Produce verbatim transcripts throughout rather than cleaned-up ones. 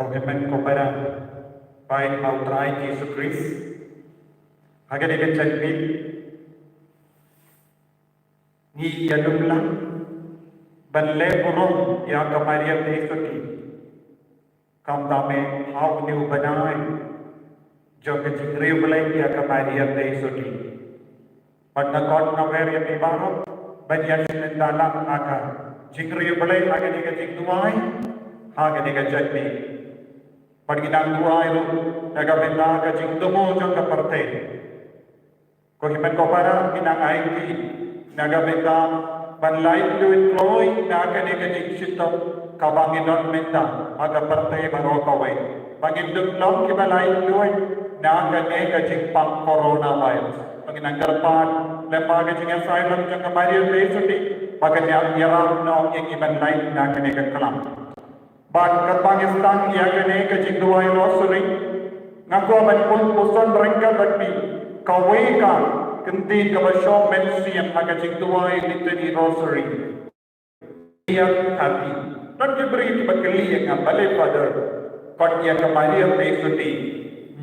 Ko hynmen ko para, bai ha U Trai Jisu Khrist, ha kane ka janmiet ngi ïa lum lang ban leh burom ïa ka Maria Theisotti. Khamtam eh ha une u bnai jong ka jingriewblei ïa ka Maria Theisotti. Bad nga khot nga wer ïa phi baroh ban ïa shim bynta lang ha ka jingriewblei ha kane ka jingduwai ha kane ka janmiet. Bad ngi nang duwai ruh na ka bynta ka jingthmu jong ka pyrthei. Ko hynmen ko para, ngi nang aiti na ka bynta ban laitluid kloi na kane ka jingshitom kaba ngi don mynta ha ka pyrthei baroh kawei, ba ngin ym long kiba laitluid na kane ka jingpang coronavirus. Ba ngin nang kyrpad lem bad ka jingïasaid lang jong ka Maria Theisotti ba kan ïarap noh ïa ngi ban lait na kane ka klam. Bad katba ngi sdang ïa kane ka jingduwai Rosary, nga kwah ban pun puson ryngkat bad phi kawei ka kyntien kaba shong mynsiem ha ka jingduwai Litany Rosary. Bniat hati. Don ki briew kiba kylli ïa nga, balei Father, khot ïa ka Maria Theisotti,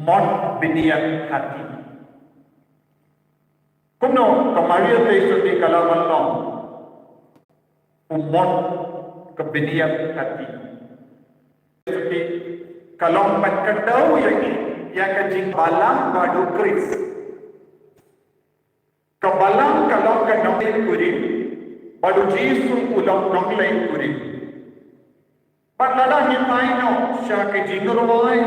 Mot bniat hati. Kumno ka Maria Theisotti ka la ban long u mot ka bniat hati? Theisotti ka long ban kdew ïa ngi ïa ka jingbalang bad u Khrist. Ka balang ka long ka nongleit kurim, bad u Jisu u long nongleit kurim. Bad lada ngi phai noh sha ka jingrwai,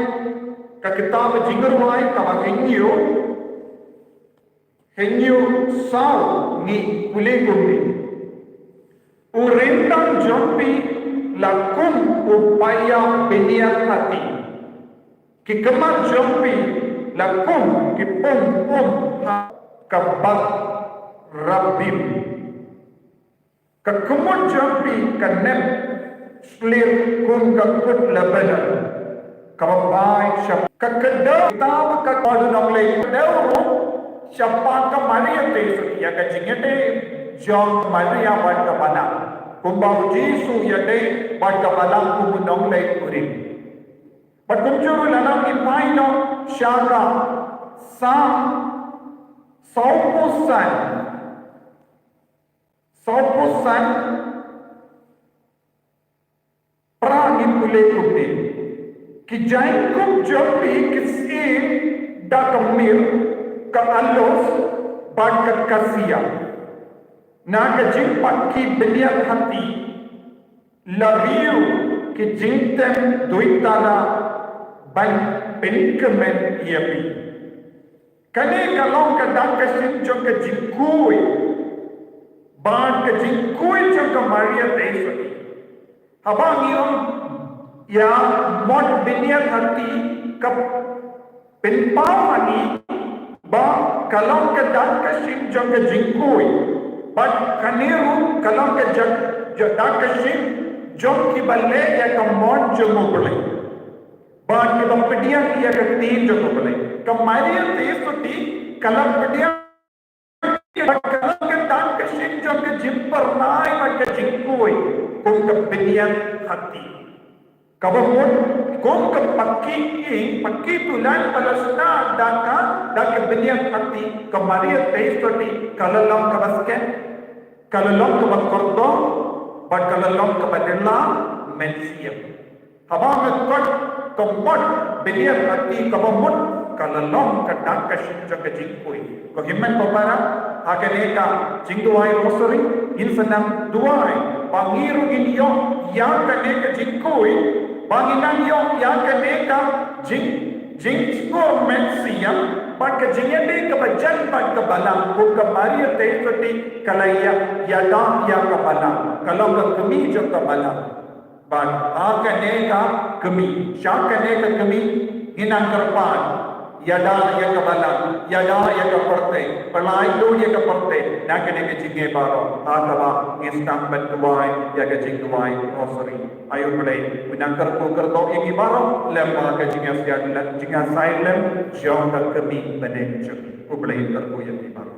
ka kitab jingrwai kaba hynñiew, hynñiew saw ngi pule kumne. U ryndang jong phi la kum u paia bniat hati. Ki khmat jong phi la kum ki pung um ha ka bad rabim. Ka khmut jong phi ka nep slir kum ka kut Lebanon. Kaba bai sha ka kdew, kitab ka kdew nongleit kdew ruh shaphang ka Maria Theisotti, ïa ka jingïadei jong Maria bad ka balang. Kumba u Jisu u ïadei bad ka balang kum u nongleit kurim. Bad kumjuh ruh lada ngi phai noh sha ka Salm sawphew san. Sawphew san, phra ngi pule kumne. Ki jaiñkup jong phi ki syiem da ka mir, ka aloes bad ka kasia. Na ka jingpaki bniat hati la riew ki jingtem duitara ban pynkmen ïa phi. Kane ka long ka dak ka shin jong ka jingkhuid bad ka jingkhuid jong ka Maria Theisotti. Haba ngi ong ïa mot bniat hati ka pynpaw ha ngi ba ka long ka dak ka shin jong ka jingkhuid. Bad kane ruh ka long ka dak, dak ka shin jong kiba leh ïa ka mon jong U Blei. Bad kiba pdiang ïa ka ktien jong U Blei. Ka Maria Theisotti ka la pdiang, ka la, ka la, ka la ka shin jong ka jingpyrnai bad ka jingkhuid kum ka bniat hati. Kaba mut kum ka paki ïing, paki tulai ba la shna da ka, da ka bniat hati, ka Maria Theisotti ka la long kaba skhem, ka la long kaba kordor, bad ka la long kaba dei la mynsiem. Haba nga khot ka mot bniat hati kaba mut ka la long ka dak ka shin jong ka jingkhuid. Ko hynmen ko para, ha kane ka jingduwai Rosary ngin sa nang duwai ba ngi ruh ngin ïoh ïa kane ka jingkhuid, ba ngin nang ïoh ïa kane ka jing, jingsngur mynsiem bad ka jingïadei kaba jan bad ka balang kum ka Maria Theisotti ka la ïa, ïada ïa ka balang, ka long ka kmie jong ka balang. Bad ha kane ka kmie, sha kane ka kmie ngin nang kyrpad, ïada ïa ka balang, ïada ïa ka pyrthei, pyllait lut ïa ka pyrthei na kane ka jingeh baroh. Ha kaba ngi sdang ban duwai ïa ka jingduwai Rosary. Ai U Blei un nang kyrkhu kyrdoh ïa ngi baroh lem bad ka jingïasaid lem, jingïasaid lem jong ka kmie bneng jong ngi. U Blei un kyrkhu ïa ngi baroh.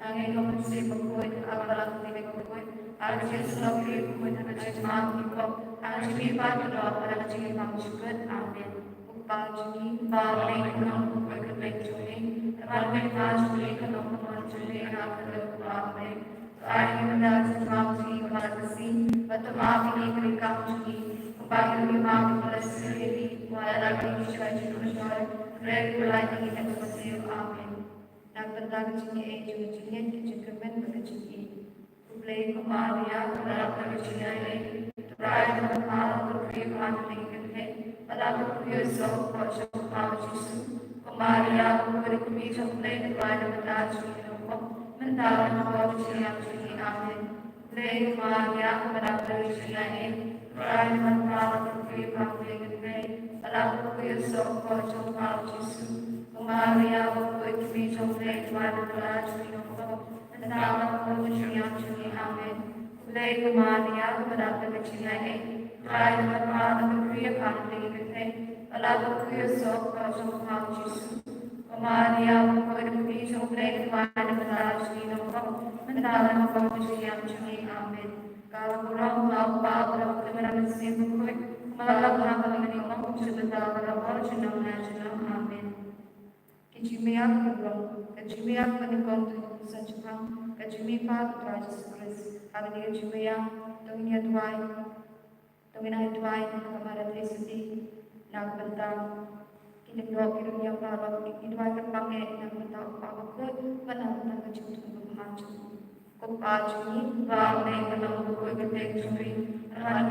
Hangne ka mynsiem bakhuid, ha ka balang kmie bakhuid, ha ka jingsngew bakhuid, ha ka jingmap bakhuid, ha ka jingmihpat baroh, ha ka jingim bymjukut. Amen. Kpa jong ngi ba ha bneng, ka long bakhuid ka kyrteng jong me, ka mon jong me, ka long ka mon jong me ha ka khyndew ka ba ha bneng. Ai ngi mynta ka jingmam jong ngi kaba la ka sngi, bad to map ïa ngi ki kam jong ngi, kumba ngi map ïa ki ba la sngewsih ïa ngi, wat la ïa ngi sha ka jingpynshoi, hynrei to lait ïa ngi na ka mynsiem. Amen. Na ka bynta ka jingaiei jong ka jingngeit, ka jingkyrmen bad ka jingïeit. Khublei ko Maria, kaba la dap da ka jingaiei, U Trai u don bad pha, la kyrkhu ïa pha ha ki kynthei, bad la kyrkhu ïa u soh u kpoh jong pha U Jisu. Ko Maria, ko kmie jong U Blei, to duwai na ka bynta jong ngi ki nongpop, mynta bad ha ka por ka jingïap jong ngi. Amen. Khublei ko Maria, kaba la dap da ka jingaiei, U Trai u don bad pha, la kyrkhu ïa pha ha ki kynthei, bad la kyrkhu ïa u soh u kpoh jong pha U Jisu. Ko Maria, ko kmie jong U Blei, to duwai na ka bynta jong ngi ki nongpop, mynta bad ha ka por ka jingïap jong ngi. Amen. Khublei ko Maria, kaba la dap da ka jingaiei, U Trai u don bad pha, la kyrkhu ïa pha ha ki kynthei, bad la kyrkhu ïa u soh u kpoh jong pha U Jisu. Ko Maria, ko kmie jong U Blei, to duwai na ka bynta jong ngi ki nongpop, mynta bad ha ka por ka jingïap jong ngi. Amen. Ka la burom, la u Kpa, bad la u Khun, bad la u Mynsiem Bakhuid, kumba la long ha ka lyngkhuh, kumjuh mynta, bad ha ka por junom la junom. Amen. Ki jingmaiak ki burom. Ka jingmaiak ka nyngkong, to ïa ka jingmihpat U Trai Jisu Khrist. Ha kane ka jingmaiak to ngin ïa duwai, to ngin ïa duwai ha ka Mother Thérèse, na ka bynta ki lyngdoh ki rynïeng baroh, ngi duwai kyrpang eh na ka bynta U Kpa Bakhuid, bad na ka bynta ka jingthung bakhuid jong U. Ko Kpa jong ngi, ba ha bneng, ka long bakhuid ka kyrteng jong me, ka mon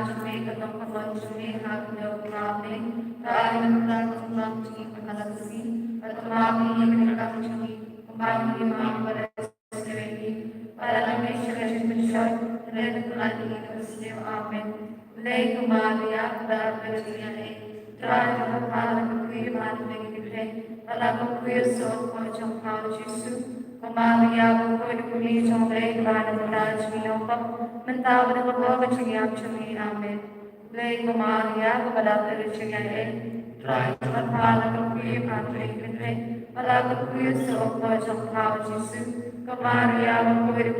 jong me, ka long ka mon jong me ha ka khyndew ka ba ha bneng. Ai ngi mynta ka jingmam jong ngi kaba la ka sngi, bad to map ïa ngi ki kam jong ngi, kumba ngi map ïa ki ba la sngewsih ïa ngi, wat la ïa ngi sha ka jingpynshoi, hynrei to lait ïa ngi na ka mynsiem. Amen. Khublei ko Maria, kaba la dap da ka jingaiei, U Trai u don bad pha, la kyrkhu ïa pha ha ki kynthei, bad la kyrkhu ïa u soh u kpoh jong pha U Jisu. Ko Maria, ko kmie jong U Blei, to duwai na ka bynta jong ngi ki nongpop, mynta bad ha ka por ka jingïap jong ngi. Amen. Khublei ko Maria, kaba la dap da ka jingaiei, U Trai u don bad pha, la kyrkhu ïa pha ha ki kynthei, bad la kyrkhu ïa u soh u kpoh jong pha U Jisu. Ko Maria, ko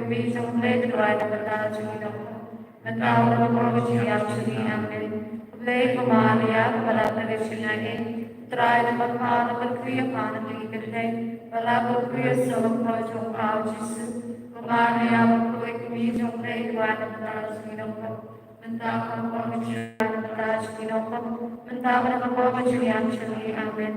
kmie jong U Blei, to duwai na ka bynta jong ngi ki nongpop, mynta bad ha ka por ka jingïap jong ngi. Amen. Khublei ko Maria, kaba la dap da ka jingaiei, U Trai u don bad pha, la kyrkhu ïa pha ha ki kynthei, bad la kyrkhu ïa u soh u kpoh jong pha U Jisu. Ko Maria, ko kmie jong U Blei, to duwai na ka bynta jong ngi ki nongpop, mynta bad ha ka por ka jingïap, na ka bynta jong ngi ki nongpop, mynta bad ha ka por ka jingïap jong ngi. Amen.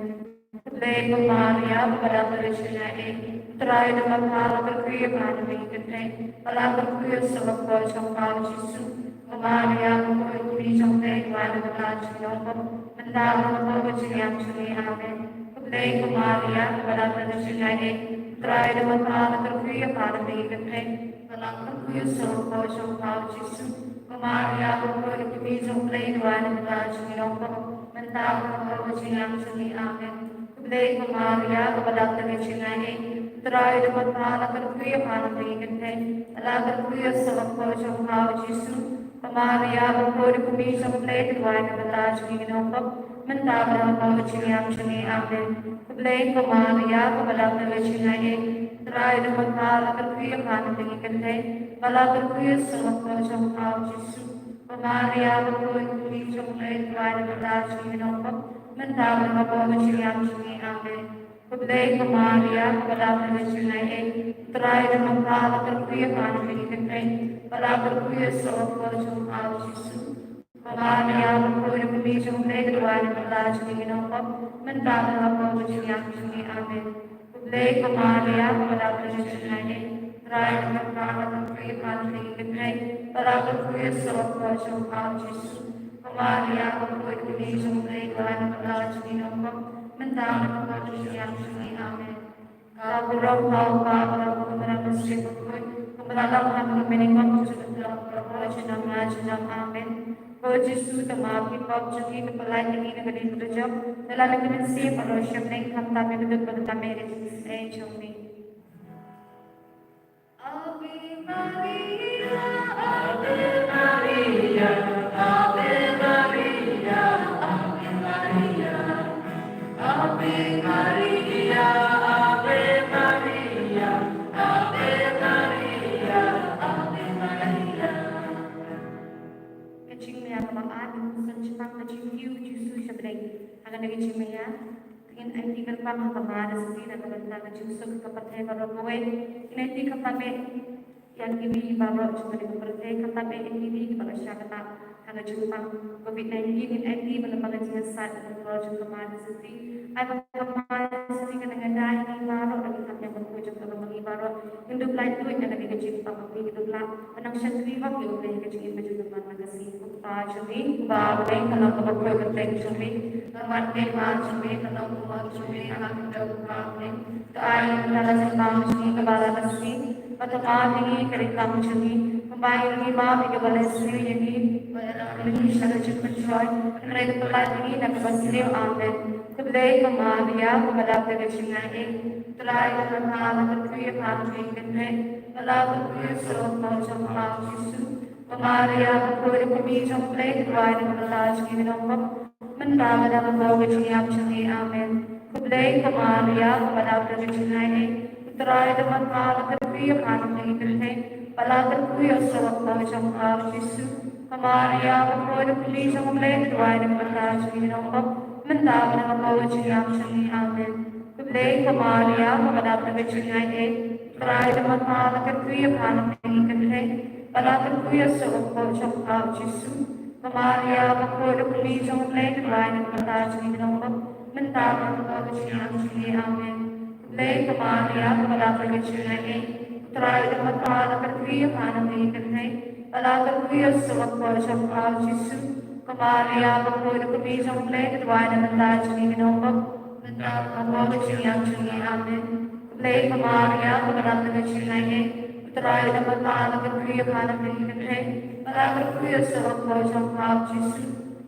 Khublei ko Maria, kaba la dap da ka jingaiei, U Trai u don bad pha, la kyrkhu ïa pha ha ki kynthei, bad la kyrkhu ïa u soh u kpoh jong pha U Jisu. Ko Maria, ko kmie jong U Blei, to duwai na ka bynta jong ngi ki nongpop, mynta bad ha ka por ka jingïap jong ngi. Amen. Khublei ko Maria, kaba la dap da ka jingaiei, U Trai u don bad pha, la kyrkhu ïa pha ha ki kynthei, bad la kyrkhu ïa u soh u kpoh jong pha U Jisu. Ko Maria, ko kmie jong U Blei, to duwai na ka bynta jong ngi ki nongpop, mynta bad ha ka por ka jingïap jong ngi. Amen. Khublei ko Maria, kaba la dap da ka jingaiei, U Trai u don bad pha, la kyrkhu ïa pha ha ki kynthei, bad la kyrkhu ïa u soh u kpoh jong pha U Jisu. Ko Maria, ko kmie jong U Blei, to duwai na ka bynta jong ngi ki nongpop, mynta bad ha ka por ka jingïap jong ngi. Amen. Khublei ko Maria, kaba la dap da ka jingaiei, U Trai u don bad pha, la kyrkhu ïa pha ha ki kynthei, bad la kyrkhu ïa u soh u kpoh jong pha U Jisu. Ko Maria, ko kmie jong U Blei, to duwai na ka bynta jong ngi ki nongpop, mynta bad ha ka por ka jingïap jong ngi. Amen. Khublei ko Maria, kaba la dap da ka jingaiei, U Trai u don bad pha, la kyrkhu ïa pha ha ki kynthei, bad la kyrkhu ïa u soh u kpoh jong pha U Jisu. Ko Maria, ko kmie jong U Blei, to duwai na ka bynta jong ngi ki nongpop, mynta bad ha ka por ka jingïap jong ngi. Amen. Khublei ko Maria, kaba la dap da ka jingaiei, U Trai u don bad pha, la kyrkhu ïa pha ha ki kynthei, bad la kyrkhu ïa u soh u kpoh jong pha U Jisu. Ko Maria, ko kmie jong U Blei, to duwai na ka bynta jong ngi ki nongpop, mynta bad ha ka por ka jingïap jong ngi. Amen. Ka burom ha u Kpa, bad ha u Khun bad ha u Mynsiem Bakhuid, kumba la long ha ka mynmiet, junom la junom. Amen. Ko Jisu, to map ïa ki pop jong ngi, to pyllait ïa ngi na ka ding ka jong, to lah ïa ka mynsiem baroh sha bneng, khamtam ïa ka dud ba tam eh ka jingsnei jong ngi. Ave Maria, Ave Maria, Ave Maria, Ave Maria, Ave Maria, Ave Maria, Ave Maria, Ave Maria. Ka jingmia kaba ai, ka jingmia kaba ai, ka jingmia, ka jingmia. Ngin aiti kyrpang ha ka Mother's Day na ka bynta ka jingsuk ka pyrthei baroh kawei. Ngin aiti kyrpang ïa kiwei baroh jong ka pyrthei, kyrpang ïa kiwei kiba la shah kynnoh ha ka jingpang covid nineteen. Ngin aiti ba lyngba ka jingïasaid ka kontrol jong ka Mother's Day, ai ba ka Mother's Day kan nang ïada ïa ngi baroh, da ka kyrteng bakhuid jong ka, ba ngi baroh ngin dup laitluid na ka jingpang, ba ngi dup lah ban nang shakri ïa U Blei ha ka jingim ka jong ngi man la ka sngi. Ko Kpa jong ngi uba ha bneng, ka long kaba khuid kyrteng jong me, ka wan ka hima jong me, ka long ka mon jong me ha ka khyndew kumba ha bneng. To ai ïa ngi mynta ka jingpang jong ngi kaba la ka sngi, bad to map ïa ngi ka ryngkang jong ngi, kumba ngi map ïa kiba la sniew ïa ngi, bad to ïoh ïa ngi sha ka jingpynshoi, hynrei to pyllait ïa ngi na kaba sniew. Amen. Khublei ko Maria, kaba dap da ka jingaiei, U Trai u don bad pha, la kyrkhu ïa pha ha pdeng ki kynthei, bad la kyrkhu ïa u soh bakhuid jong pha U Jisu. Ko Maria bakhuid, ka kmie jong U Blei, to duwai na ka bynta jong ngi ki nongpop, mynta bad ha ka por ka jingïap jong ngi. Amen. Khublei ko Maria, kaba dap da ka jingaiei, U Trai u don bad pha, la kyrkhu ïa pha ha pdeng ki kynthei, bad la kyrkhu ïa u soh bakhuid jong pha U Jisu. Ko Maria bakhuid, ka kmie jong U Blei, to duwai na ka bynta jong ngi ki nongpop, mynta bad ha ka por ka jingïap jong ngi. Amen. Khublei ko Maria, kaba dap da ka jingaiei, U Trai u don bad pha, la kyrkhu ïa pha ha pdeng ki kynthei, bad la kyrkhu ïa u soh bakhuid jong pha U Jisu. Ko Maria bakhuid, ka kmie jong U Blei, to duwai na ka bynta jong ngi ki nongpop, mynta bad ha ka por ka jingïap jong ngi. Amen. Khublei ko Maria, kaba dap da ka jingaiei, U Trai u don bad pha, la kyrkhu ïa pha ha pdeng ki kynthei, bad la kyrkhu ïa u soh bakhuid jong pha U Jisu. Ko Maria bakhuid, ka kmie jong U Blei, to duwai na ka bynta jong ngi ki nongpop, mynta bad ha ka por ka jingïap jong ngi. Amen. Khublei ko Maria, kaba dap da ka jingaiei, U Trai u don bad pha, la kyrkhu ïa pha ha pdeng ki kynthei, bad la kyrkhu ïa u soh bakhuid jong pha U Jisu.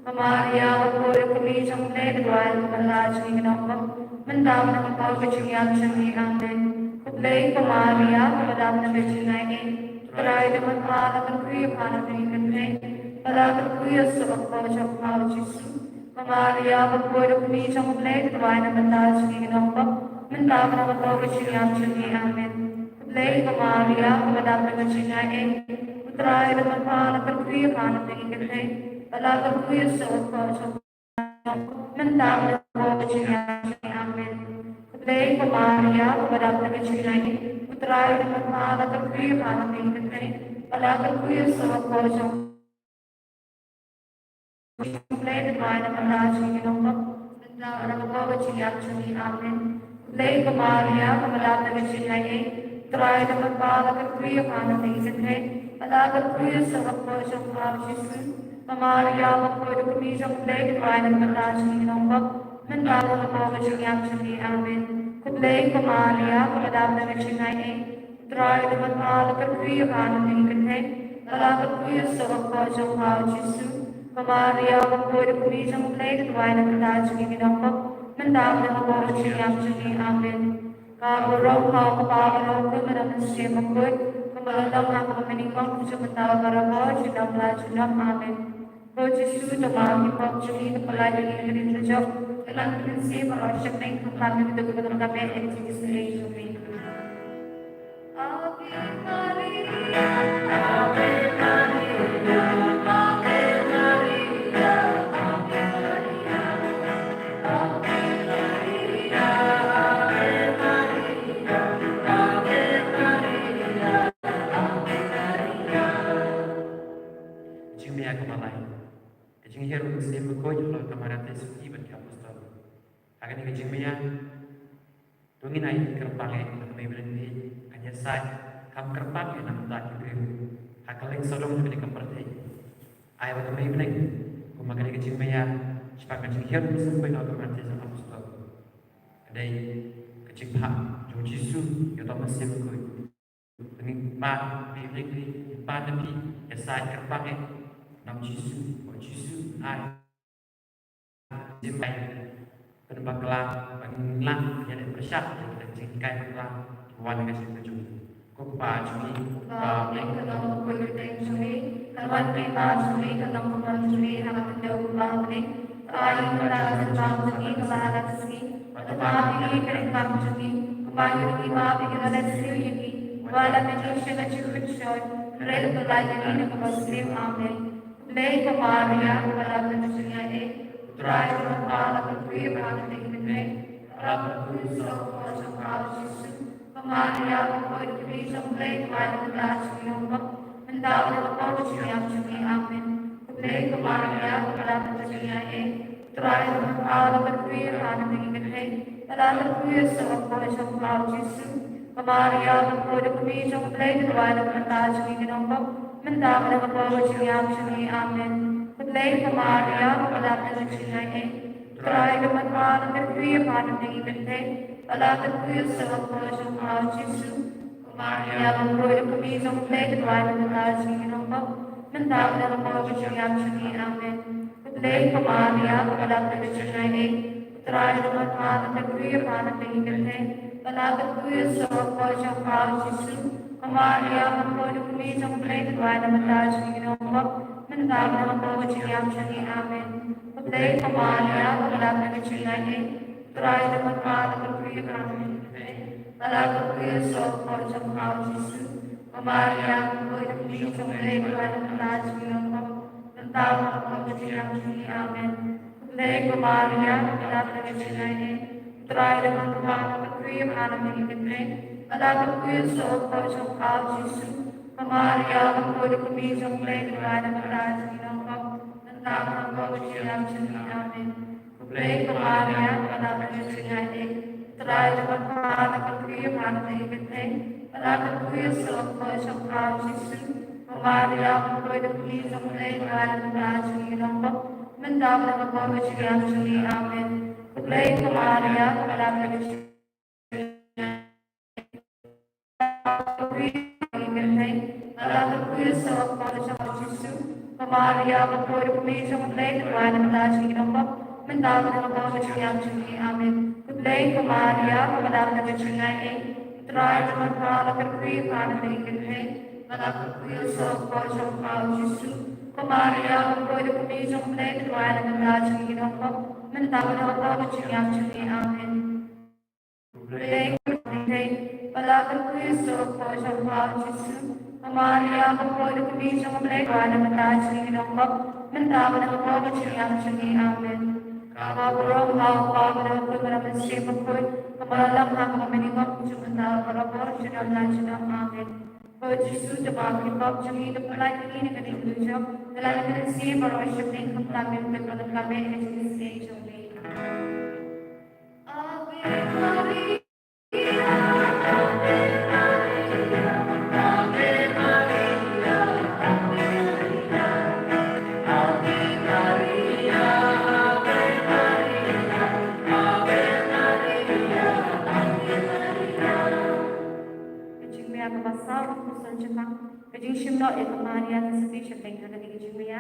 Ko Maria bakhuid, ka kmie jong U Blei, to duwai na ka bynta jong ngi ki nongpop, mynta bad ha ka por ka jingïap jong ngi. Amen. Khublei ko Maria, kaba dap da ka jingaiei, U Trai u don bad pha, la kyrkhu ïa pha ha pdeng ki kynthei, bad la kyrkhu ïa u soh bakhuid jong pha U Jisu. Ko Maria bakhuid, ka kmie jong U Blei, to duwai na ka bynta jong ngi ki nongpop, mynta bad ha ka por ka jingïap jong ngi. Amen. Khublei ko Maria, kaba dap da ka jingaiei, U Trai u don bad pha, la kyrkhu ïa pha ha pdeng ki kynthei, bad la kyrkhu ïa u soh bakhuid jong pha, mynta bad ha ka por ka jingïap jong ngi. Amen. Khublei ko Maria, kaba dap da ka jingaiei, U Trai u don bad pha, la kyrkhu ïa pha ha pdeng ki kynthei, bad la kyrkhu ïa u soh bakhuid jong pha U Blei, to duwai na ka bynta jong ngi ki nongpop, mynta bad ha ka por ka jingïap jong ngi. Amen. Khublei ko Maria, kaba dap da ka jingaiei, U Trai u don bad pha, la kyrkhu ïa pha ha pdeng ki kynthei, bad la kyrkhu ïa u soh bakhuid jong pha U Jisu. Ko Maria bakhuid, ka kmie jong U Blei, to duwai na ka bynta jong ngi ki nongpop, mynta bad ha ka por ka jingïap jong ngi. Amen. Khublei ko Maria, kaba dap da ka jingaiei, U Trai u don bad pha, la kyrkhu ïa pha ha pdeng ki kynthei, bad la kyrkhu ïa u soh bakhuid jong pha U Jisu. Ko Maria bakhuid, ka kmie jong U Blei, to duwai na ka bynta jong ngi ki nongpop, mynta bad ha ka por ka jingïap jong ngi. Amen. Ka burom ha u Kpa, bad ha u Khun, bad ha u Mynsiem Bakhuid, kumba la long ha ka mynmiet, junom la junom. Amen. Ko Jisu, to map ïa ki pop jong ngi, to pyllait ïa ngi na ka ding ka jong, to lah ïa ngi sha ka jingim baroh sha bneng, khamtam ïa ka dud ba tam eh ka jingsnei jong ngi. Ave Maria, Ave Maria, Ave Maria, Ave Maria, Ave Maria, Ave Maria, Ave Maria. Jingmia kaba lai. Ka jinghiar u Mynsiem Bakhuid halor ka Maria Theisotti bad ki apostol. Ha kane ka jingmia, to ngin ai kyrpang ïa ka Mei Blei, kan ïasaid, kam kyrpang ïa na ka bynta ki briew ha kylleng sawdong jong kane ka pyrthei. Ai ba ka Mei Blei, kumba kane ka jingmia, shaphang ka jinghiar u Mynsiem Bakhuid halor ka Maria Theisotti bad ki apostol, ka dei ka Jingpha jong Jisu ïa uta u Mynsiem Bakhuid. Te ngin pan, ngin pan na phi, ïa sa kyrpang eh. Nam Jisu, o Jisu, ai. Jingpynbakla, pynlah ïa ka pyrshah ïa ka jinghikai bakla wan na ka jingim jong ngi. Ko Kpa jong ngi, Kpa Blei, ka long ka kyrteng jong ngi, kan wan ka kam jong ngi, kan long ka mon jong ngi ha ka khyndew kumba ha bneng. Ai ïa ngi mynta ka jingsngewbha jong ngi kaba ha ka sngi, bad ai ïa ngi ka kam jong ngi, kumba ngi ruh ngi map ïa kiba la siew ïa ngi. Wat la ka jingshisha ka jingpynshoi, hynrei pyllait ïa ngi na kaba sniew. Amen. Khublei ko Maria, kaba dap da ka jingïaid, U Trai u don bad phi, ha ka ïing jong phi ka don u Jisu. Ko Maria, ko Kmie jong U Blei, duwai ïa ngi kita ki nongpop, mynta bad ha ka por ka jingïap jong ngi. Amen. Khublei ko Maria, kaba dap da ka jingïaid, U Trai u don bad phi, ha ka ïing jong phi ka don u Jisu. Ko Maria, ko Kmie jong U Blei, duwai ïa ngi kita ki nongpop, mynta bad ha ka por ka jingïap jong ngi. Amen. Khublei ko Maria, kaba dap da ka jingïaid, U Trai u don bad phi, ha ka ïing jong phi ka don u Jisu. Ko Maria, ko Kmie jong U Blei, duwai ïa ngi kita ki nongpop, mynta bad ha ka por ka jingïap jong ngi. Amen. Khublei ko Maria, kaba dap da ka jingïaid, U Trai u don bad phi, ha ka ïing jong phi ka don u Jisu. Ko Maria, ko Kmie jong U Blei, duwai ïa ngi kita ki nongpop, mynta bad ha ka por ka jingïap jong ngi. Amen. Khublei ko Maria, kaba dap da ka jingïaid, U Trai u don bad phi, ha ka ïing jong phi ka don u Jisu. Ko Maria, ko Kmie jong U Blei, duwai ïa ngi kita ki nongpop, mynta bad ha ka por ka jingïap jong ngi. Amen. Khublei ko Maria, kaba dap da ka jingïaid, U Trai u don bad phi, ha ka ïing jong phi ka don u Jisu. Ko Maria, ko Kmie jong U Blei, duwai ïa ngi kita ki nongpop, mynta bad ha ka por ka jingïap jong ngi. Amen. Khublei ko Maria, kaba dap da ka jingïaid, U Trai u don bad phi, ha ka ïing jong phi ka don u Jisu. Ko Maria, ko Kmie jong U Blei, duwai ïa ngi kita ki nongpop, mynta bad ha ka por ka jingïap jong ngi. Amen. Khublei ko Maria, kaba dap da ka jingïaid, Ko Maria, ko Kmie jong U Blei, duwai ïa ngi kita ki nongpop, mynta bad ha ka por ka jingïap jong ngi. Amen. Khublei ko Maria, kaba dap da ka jingïaid, U Trai u don bad phi, ha ka ïing jong phi ka don u Jisu. Ko Maria, ko Kmie jong U Blei, duwai ïa ngi kita ki nongpop, mynta bad ha ka por ka jingïap jong ngi. Amen. Khublei ko Maria, kaba dap da ka jingïaid, U Trai u don bad phi, ha ka ïing jong phi ka don u Jisu. Ko Maria, ko Kmie jong U Blei, duwai ïa ngi kita ki nongpop, mynta bad ha ka por ka jingïap jong ngi. Amen. Ka burom ha u Kpa bad ha u Khun bad ha u Mynsiem Bakhuid, kumba la long ha kaba mynta, junom la junom. Amen. Ko Jisu, jubab ïa ki pop jong ngi, pyllait ïa ngi na ka diengdujok, da lade mynsiem baroh shiphew, kumta mynta bad ha ka por ka jingïap jong ngi. Ave Maria, Ave Maria, Ave Maria, Ave Maria, Ave Maria, Ave Maria. Ka jingmih kaba saw, ka jingshemphang, ka jingshim noh ïa ka Maria Theisotti sha pdeng ha kane ka jingmih.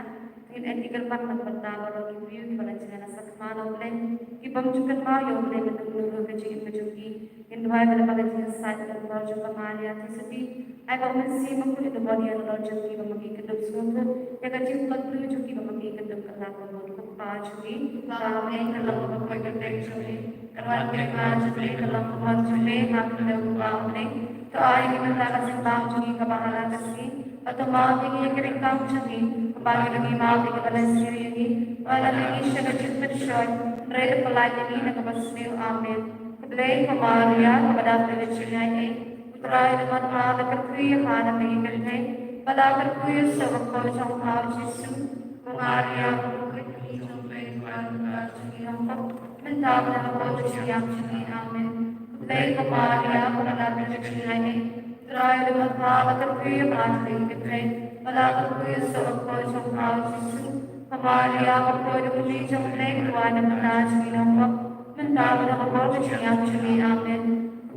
Ngin ïa kyrpad na ka bynta baroh ki briew kiba la jngai na sakhmat U Blei, ki bym ju kynmaw ïa U Blei, mynta ruh ka jingim ka jong ki. Ngin duwai ba lyngba ka jingïasaid bad ka bor jong ka Maria Theisotti, ai ba U Mynsiem Bakhuid un ïadon ïa la jong ki ba ma ki kyndup sngewthuh ïa ka jingpynlong jong ki ba ma ki kyndup kylla ka mut. Ko Kpa jong ngi, Kpa ha bneng, ka long kaba kyrteng jong phi, kan wan ka kam jong phi, kan long ka mon jong phi ha ka khyndew kumba ha bneng. To ai ïa ngi mynta ka jingpang jong ngi kaba ha la ka sngi, bad to map ïa ngi ïa ki riewkam jong ngi, kumba ngi ruh ngi map ïa kiba la siew ïa ngi. Wat la ïa ngi sha ka jingpynshoi, hynrei to pyllait ïa ngi na kaba sniew. Amen. Khublei ko Maria, kaba dap da ka jingïaid, U Trai u don bad phi, ha ka ïing jong phi ka don u Jisu. Ko Maria, ko Kmie jong U Blei, duwai ïa ngi kita ki nongpop, mynta bad ha ka por ka jingïap jong ngi. Amen. Khublei ko Maria, kaba dap da ka jingïaid, U Trai u don bad phi, ha ka ïing jong phi ka don u Jisu. Ko Maria, ko Kmie jong U Blei, duwai ïa ngi kita ki nongpop, mynta bad ha ka por ka jingïap jong ngi. Amen.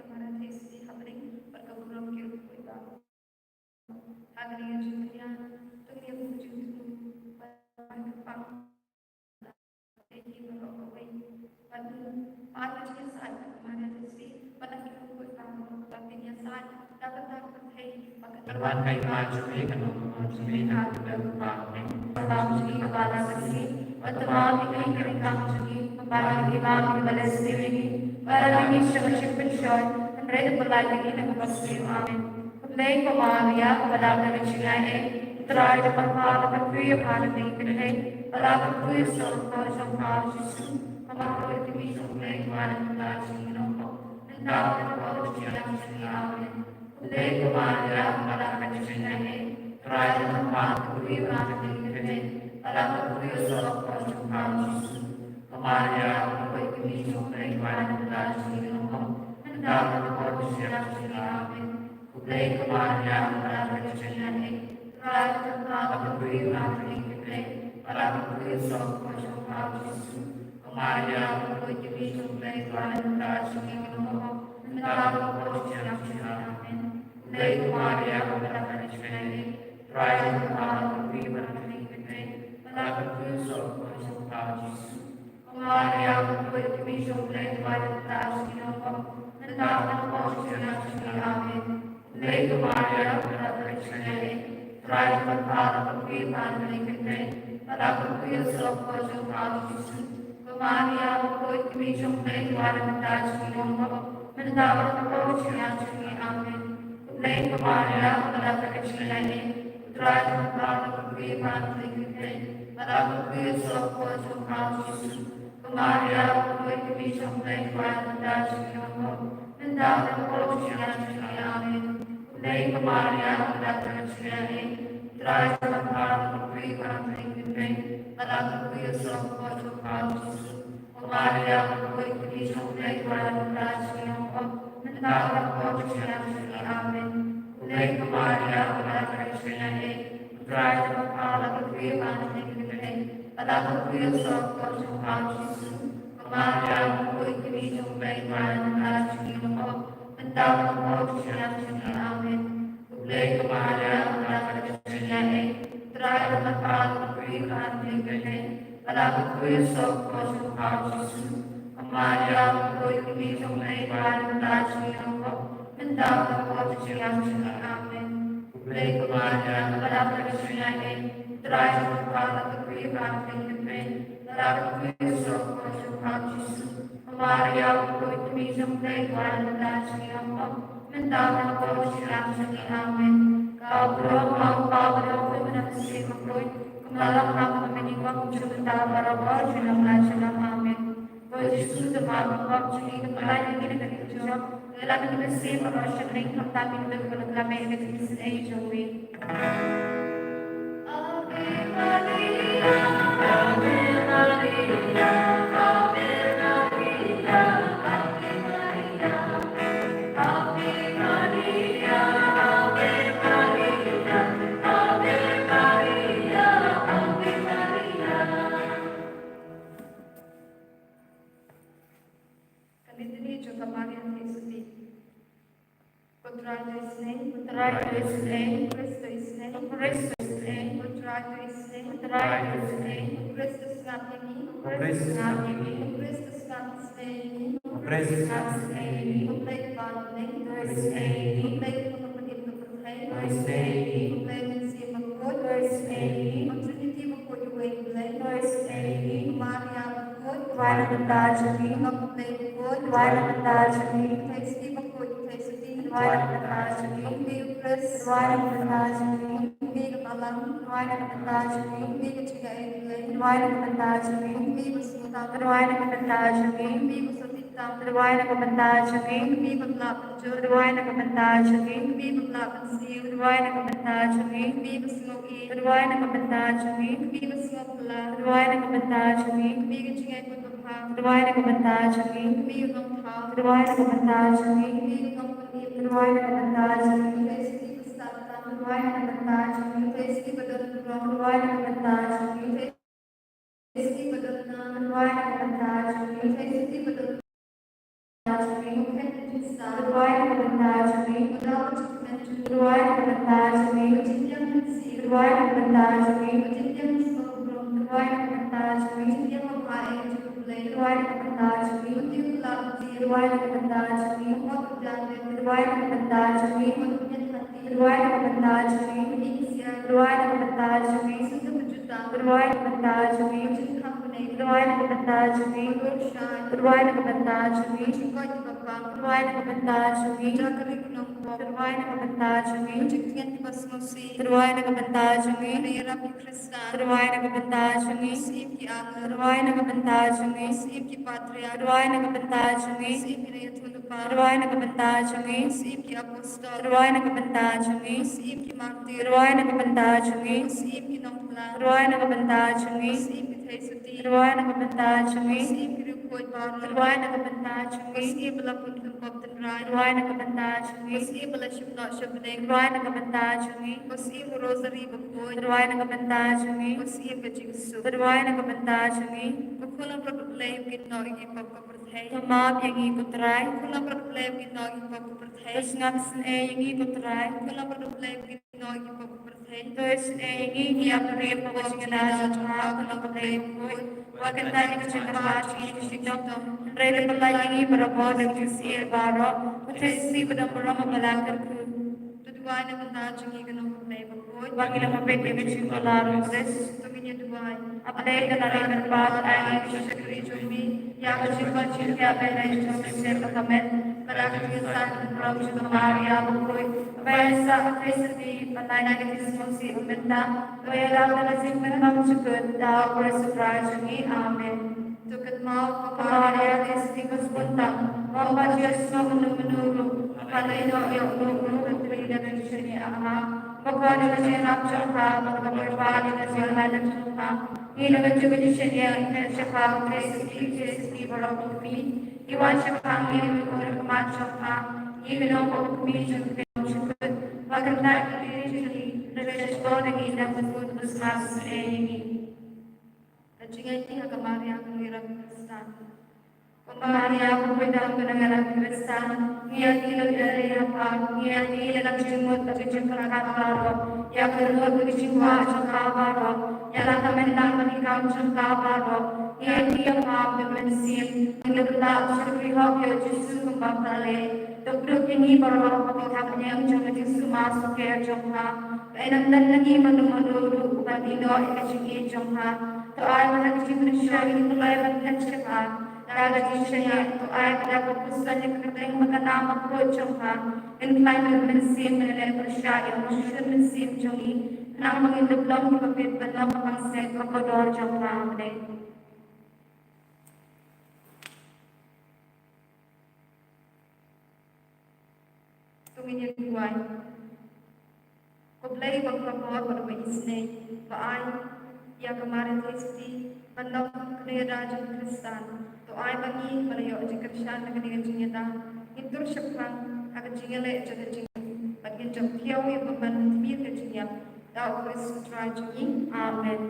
ka Maria Theisotti hapdeng bad ka burom ki riewkhuid baroh. Ha kane ka jingpynïaid, to ngin ïa bud jingthmu bad ban kyrpang ïa ki baroh kawei. Bad to mad ka jingïasaid ka Maria Theisotti bad na ki riewkhuid baroh, bad phin ïasaid da kata ka pyrthei ba ka Pynban ka hima jong me, ka long ka mon jong me, ha ka kyrteng jong me. Ka bam jong ngi kaba la ka sngi, bad to map ïa ngi ki ryngkang jong ngi, kumba ngi map ïa kiba la sniew ïa ngi, bad ym ïa ngi sha ka jingpynshoi, hynrei to pynlait ïa ngi na kaba sniew. Amen. Khublei ko Maria, kaba don bad ka jingaiei, U Trai u don bad pha, bad pha ka dei ban ïoh ïa ka jingïaid, bad pha ka dei ban ïoh ïa ka jingpynshoi jong pha, Jisu. Ko Maria, ka kmie jong U Blei, to ai ïa ngi ba ngi don bad ka jingïaid. Amen. Khublei ko Maria, kaba don bad ka jingaiei, U Trai u don bad pha, bad pha ka dei ban ïoh ïa ka jingïaid, bad pha ka dei ban ïoh ïa ka jingpynshoi jong pha, Jisu. Ko Maria, ka kmie jong U Blei, to ai ïa ngi ba ngi don bad ka jingïaid. Amen. Khublei ko Maria, kaba don bad ka jingaiei, U Trai u don bad pha, bad pha ka dei ban ïoh ïa ka jingïaid, bad pha ka dei ban ïoh ïa ka jingpynshoi jong pha, Jisu. Ko Maria, ka kmie jong U Blei, to ai ïa ngi ba ngi don bad ka jingïaid. Amen. Khublei ko Maria, kaba don bad ka jingaiei, U Trai u don bad pha, bad pha ka dei ban ïoh ïa ka jingïaid, bad pha ka dei ban ïoh ïa ka jingpynshoi jong pha, Jisu. Ko Maria, ka kmie jong U Blei, to ai ïa ngi ba ngi don bad ka jingïaid. Amen. Khublei ko Maria, kaba don bad ka jingaiei, U Trai u don bad pha, bad pha ka dei ban ïoh ïa ka jingïaid, bad pha ka dei ban ïoh ïa ka jingpynshoi jong pha, Jisu. Ko Maria, ka kmie jong U Blei, to ai ïa ngi ba ngi don bad ka jingïaid. Amen. Khublei ko Maria, kaba don bad ka jingaiei, U Trai u don bad pha, bad pha ka dei ban ïoh ïa ka jingïaid, bad pha ka dei ban ïoh ïa ka jingpynshoi jong pha, Jisu. Ko Maria, ka kmie jong U Blei, to ai ïa ngi ba ngi don bad ka jingïaid. Amen. Khublei ko Maria, kaba don bad ka jingaiei, U Trai u don bad pha, bad pha ka dei ban ïoh ïa ka jingïaid, Ala ka kyrteng u soh ka jong u Jisu. Ko Maria, ko kmie jong U Blei, kwah ïa ngi kita kiba don ka jingïap. Mynta bad ha ka por jong ka jingim. Amen. U Blei, ko Maria, u la kyrkhu ïa ngi. U Trai jong ngi u la kyrkhu ïa ngi. Ala ka kyrteng u soh ka jong u Jisu. Ko Maria, ko kmie jong U Blei, kwah ïa ngi kita kiba don ka jingïap. Mynta bad ha ka por jong ka jingim. Amen. U Blei, ko Maria, u la kyrkhu ïa ngi. U Trai jong ngi u la kyrkhu ïa ngi. Ala ka kyrteng u soh ka jong u Jisu. Ko Maria, ko kmie jong U Blei, kwah ïa ngi kita kiba don ka jingïap. Mynta bad ha ka por jong ka jingim. Amen. U Blei, ko Maria, u la kyrkhu ïa ngi. U Trai jong ngi u la kyrkhu ïa ngi. Ala ka kyrteng u soh ka jong u Jisu. Ko Maria, ko kmie jong U Blei, kwah ïa ngi kita kiba don ka jingïap. Mynta bad ha ka por jong ka jingim. Amen. Ka burom ha u Kpa bad ha u Khun bad ha u Mynsiem Bakhuid. Kumba la kham ha miet, kumjuh mynta, barabor, junom la junom. Amen. Ko Jisu, to ma ba pop jong ngi, to pynlait ïa ngi na ka diengphna jong ngi. Ïalam ïa ngi mynsiem baroh sha ka ring, khamtam ïa ngi ruh kiba la klam ïa ka jingïaseng jong ngi. Ave Maria, Ave Maria, Ave Maria, Ave Maria, Ave Maria, Ave Maria, Ave Maria, Ave Maria. Ka Litany jong ka Maria Theisotti. Ko Trai to isynei, ko Trai to isynei, ko Khrist to isynei, ko Khrist to isynei, ko Trai to isynei, ko Trai to isynei, ko Khrist to sngap ïa ngi, ko Khrist to sngap ïa ngi, ko Khrist to sngap isynei ïa ngi, ko Khrist to sngap isynei ïa ngi, ko Blei Kpa Blei to isynei ïa ngi, ko Blei Khun Kpa Blei to isynei ïa ngi, ko Blei Mynsiem Bakhuid to isynei ïa ngi, ko Trinity Bakhuid Iwei Blei to isynei ïa ngi, ko Maria Bakhuid, rwai na ka bynta jong ngi, ko Blei Bakhuid, rwai na ka bynta jong ngi, ko Theisotti Bakhuid, Theisotti, rwai na ka bynta jong ngi, ko Kmie u Khrist, rwai na ka bynta jong ngi, ko Kmie ka Balang, rwai na ka bynta jong ngi, ko Kmie ka jingïaid Blei, rwai na ka bynta jong ngi, ko Kmie ba sngewtang, rwai na ka bynta jong ngi, ko Kmie ba sngewthuh tam, rwai na ka bynta jong ngi, ko Kmie ba lah pynjot, rwai na ka bynta jong ngi, ko Kmie ba lah pynsiew, rwai na ka bynta jong ngi, ko Kmie ba sngew ïeit, rwai na ka bynta jong ngi, ko Kmie ba sngew phylla, rwai na ka bynta jong ngi, ko Kmie ka jingïaid bapher, rwai na ka bynta jong ngi, ko Kmie u nongthaw, rwai na ka bynta jong ngi, ko Kmie u nongpynim, rwai na ka bynta jong ngi, ko Theisotti ba stad tam, rwai na ka bynta jong ngi, ko Theisotti ba donburom, rwai na ka bynta jong ngi, ko Theisotti ba donkam, rwai na ka bynta jong ngi, ko Theisotti ba don jong ngi, ko Khein Kynsan, rwai na ka bynta jong ngi, ko Daw ba jingkmen jong ngi, rwai na ka bynta jong ngi, ko Jingïaid Mynsiem, rwai na ka bynta jong ngi, ko Jingïaid Mynsiem, rwai na ka bynta jong ngi, ko Jingïaid Bapher jong U Blei, rwai na ka bynta jong ngi, ko Diengphna Kynthei, rwai na ka bynta jong ngi, ko Mot Kynrad, rwai na ka bynta jong ngi, ko Myntoi Kynthei, rwai na ka bynta jong ngi, ko Ïingsiar, rwai na ka bynta jong ngi, ko Syntiew Kynjutang, rwai na ka bynta jong ngi, ko Jingkhang Bneng, rwai na ka bynta jong ngi, ko Dorshai, rwai na ka bynta jong ngi, ko Jingkoit kiba pang, rwai na ka bynta jong ngi, ko Jakari u nongpop, rwai na ka bynta jong ngi, ko Jingtngen kiba sngewsih, rwai na ka bynta jong ngi, ko Mari Khrist, rwai na ka bynta jong ngi, ko Syiem ki Angel, rwai na ka bynta jong ngi, ko Syiem ki Patriarch, rwai na ka bynta jong ngi, ko Syiem ki Nongïathuhlypa, rwai na ka bynta jong ngi, ko Syiem ki Apostol, rwai na ka bynta jong ngi, ko Syiem ki Martir, rwai na ka bynta jong ngi, ko Syiem ki Nongpyllait, rwai na ka bynta jong ngi, ko Syiem ki Theisotti, rwai na ka bynta jong ngi, ko Syiem ki Riewkhuid baroh, rwai na ka bynta jong ngi, ko Syiem ba la pun tynroi tynrai, rwai na ka bynta jong ngi, ko Syiem ba la shim noh sha bneng, rwai na ka bynta jong ngi, ko Syiem u Rosary Bakhuid, rwai na ka bynta jong ngi, ko Syiem ka jingsuk, rwai na ka bynta jong ngi, ko Khun langbrot U Blei uba kit noh ïa ki pop ka pyrthei, to map ïa ngi ko Trai, ko Khun langbrot U Blei uba kit noh ïa ki pop ka pyrthei, to sngap isynei ïa ngi ko Trai, ko Khun langbrot U Blei uba kit noh ïa ki pop ka pyrthei, to isynei ïa ngi ki ïapriem ha ka jingïada jong U Kpa, ko Khun langbrot U Blei Bakhuid. Wat kyntait ïa ka jingkyrpad jong ngi ha ka shitom, hynrei to pynlait ïa ngi barabor na ka jingsyier baroh, ko Theisotti ba donburom, ba la kyrkhu. To duwai na ka bynta jong ngi ko Nongpynlong Bakhuid. Ba ngin ym pynbeit ïa ka jingkular U Khrist. To ngin ïa duwai. A Blei, to leit bad ai ïa ngi ka shakri jong ngi ïa ka jingkhuid jingthiah ban ïaid jong ka mynsiem bad ka met, bad ïa ka jingïasaid bymjukut jong ka Maria Bakhuid, ba ïasaid ha Theisotti, ban ai ïa ngi ka jingsngewsih mynta, bad ïa la ka jingpynbymjukut da U Khrist U Trai jong ngi. Amen. To kynmaw ko Maria Theisotti ka sbun tam, ba Ong ba Jisu, mano mano ruh ba la ïehnoh ïa uno uno uba trei da ka jingshaniah ha nga, ba ka dei ka jingïarap jong nga, bad ka pyrshah ïa ka jingïarap jong nga. Ngi da ka jingshaniah, ngi ïeit sha ka, Khrist, Khrist, Khrist baroh u kmie, ngi wan sha ka, ngi ïeit ka khmat jong ka, ngi ïeit ka kmie jong ka, jong ka, ba kan da ki jong ngi, da ka jingshaniah ngi da ka jingshaniah ngi. Ka jingïaid ha ka Maria kaba ïarap Khristan. Ko Maria, ko Khuid ba ïarap Khristan, ngi ïaid ïa ka lade ha pap, ngi ïaid ïa ka jingmut bad ka jingpyrkhat baroh, ïa ka lut bad ka jingkwah jong ka baroh, ïa la ka mynsiem bad ki kam jong ka baroh, ngi ïaid ïa ka pap bad mynsiem, ngi la bynta sha ka hok ïa u Jisu kumba ka leh, to kdup ïa ngi baroh ha ka bynta ka jong ka jingsuma sukher jong ka. Ba ïa nang don na ngi mano mano ruh uban ïehnoh ïa ka jingïeit jong ka. To ai ba ha ka jingpynshoi ngi pynlong ban pynshoi ka. Da ka jingshaniah to ai ba da ka pyrshah ïa ka kyrteng ba ka nam ba khuid jong ka. Ngin khlaiñ bad mynsiem, ngin leh pyrshah ïa u Mynsiem Mynsiem jong ngi. Khnang ba ngin ïoh long kiba peit ban long ka pansngiat kaba kordor jong ka. Amen. To ngin ïa duwai. Ko Blei ba khlabor bad ba isynei, ba ai ïa ka Maria Theisotti ban long ka kynrad jong u Khristan. To ai ba ngi ba la ïoh jingkyrshan na kane ka jingïada, ngin tur shaphang ha ka jingïaleh jong ka jingim bad ngin jop thiaw ïa u bymman tmier ka jingïap. Da u Khrist u Trai jong ngi. Amen.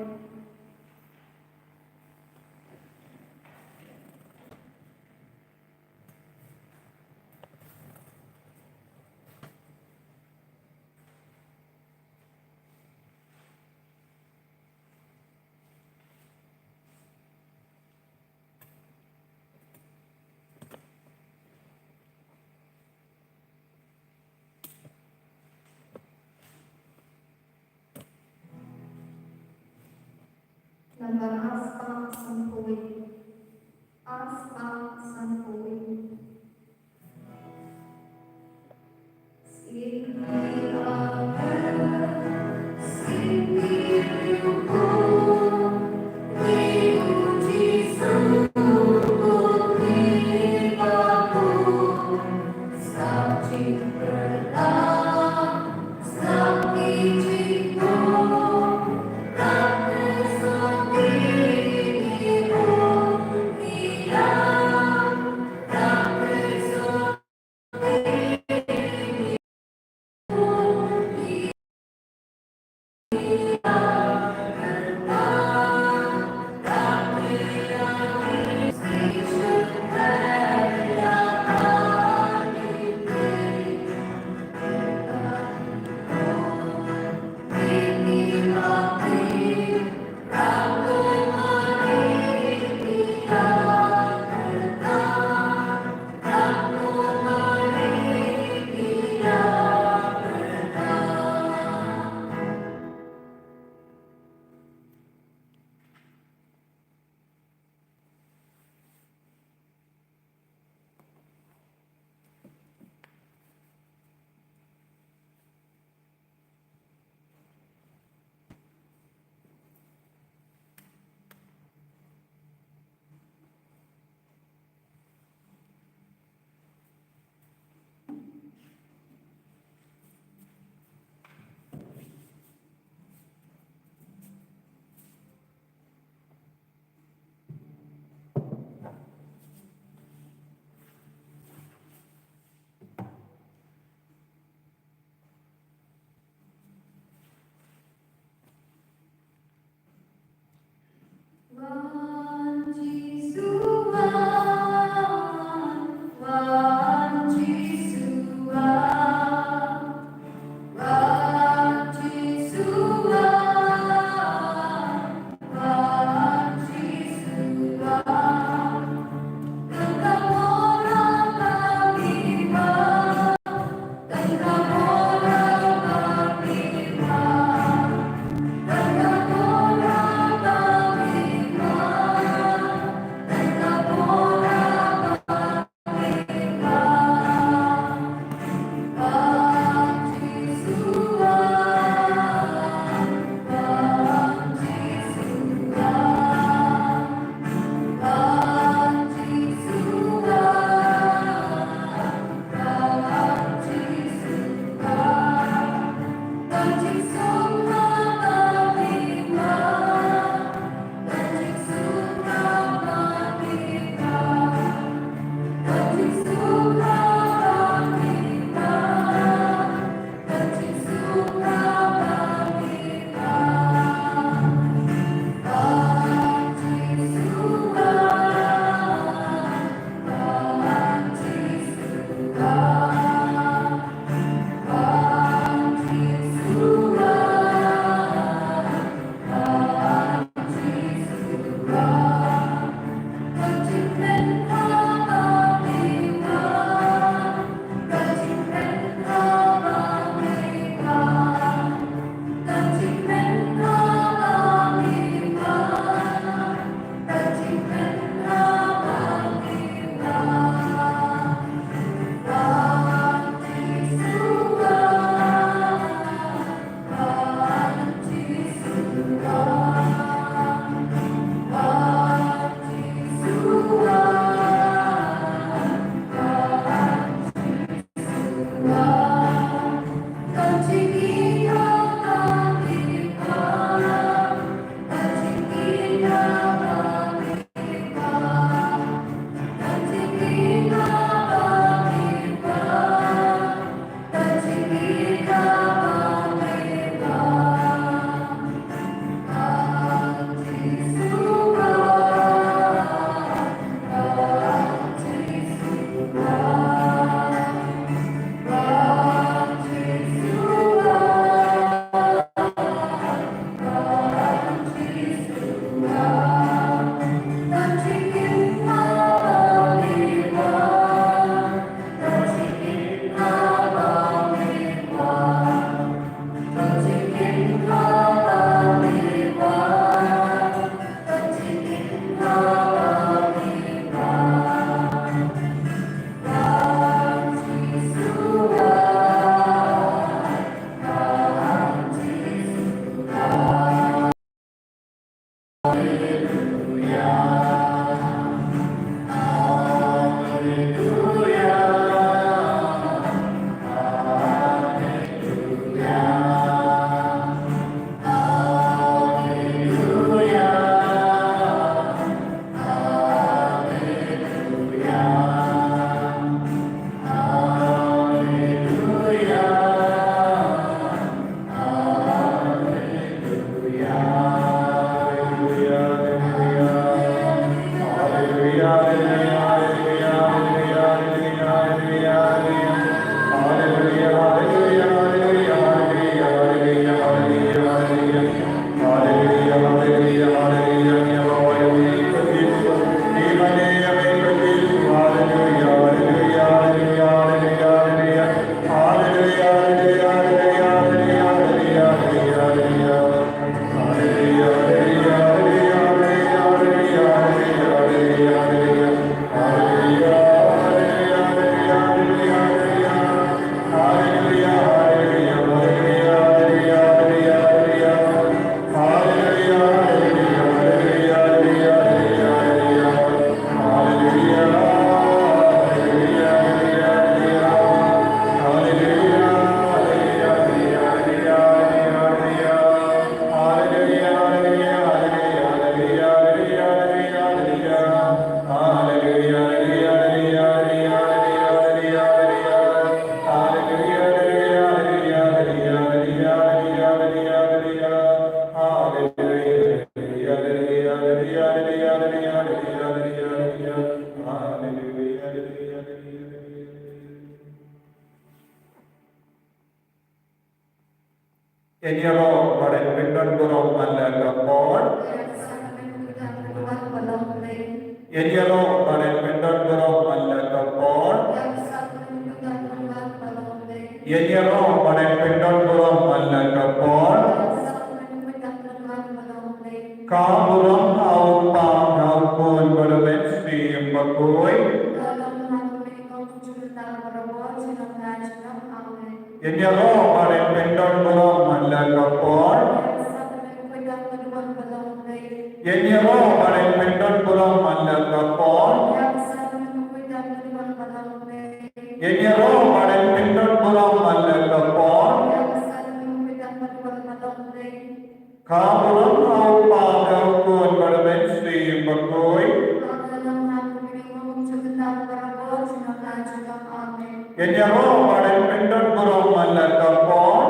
Nambar ar spah sanphew wei. Ar spah sanphew wei. Ïaroh bad pyndon burom man la ka por. Ïaroh bad pyndon burom man la ka por. Ïaroh bad pyndon burom man la ka por. Ka burom ha u Kpa, ha u Khun bad ha u Mynsiem Bakhuid. Ïaroh bad pyndon burom man la ka por. Ïaroh bad pyndon burom man la ka por. Ïaroh bad pyndon burom man la ka por. Ka burom ha u Kpa, ha u Khun bad ha u Mynsiem Bakhuid. Ïaroh bad pyndon burom man la ka por.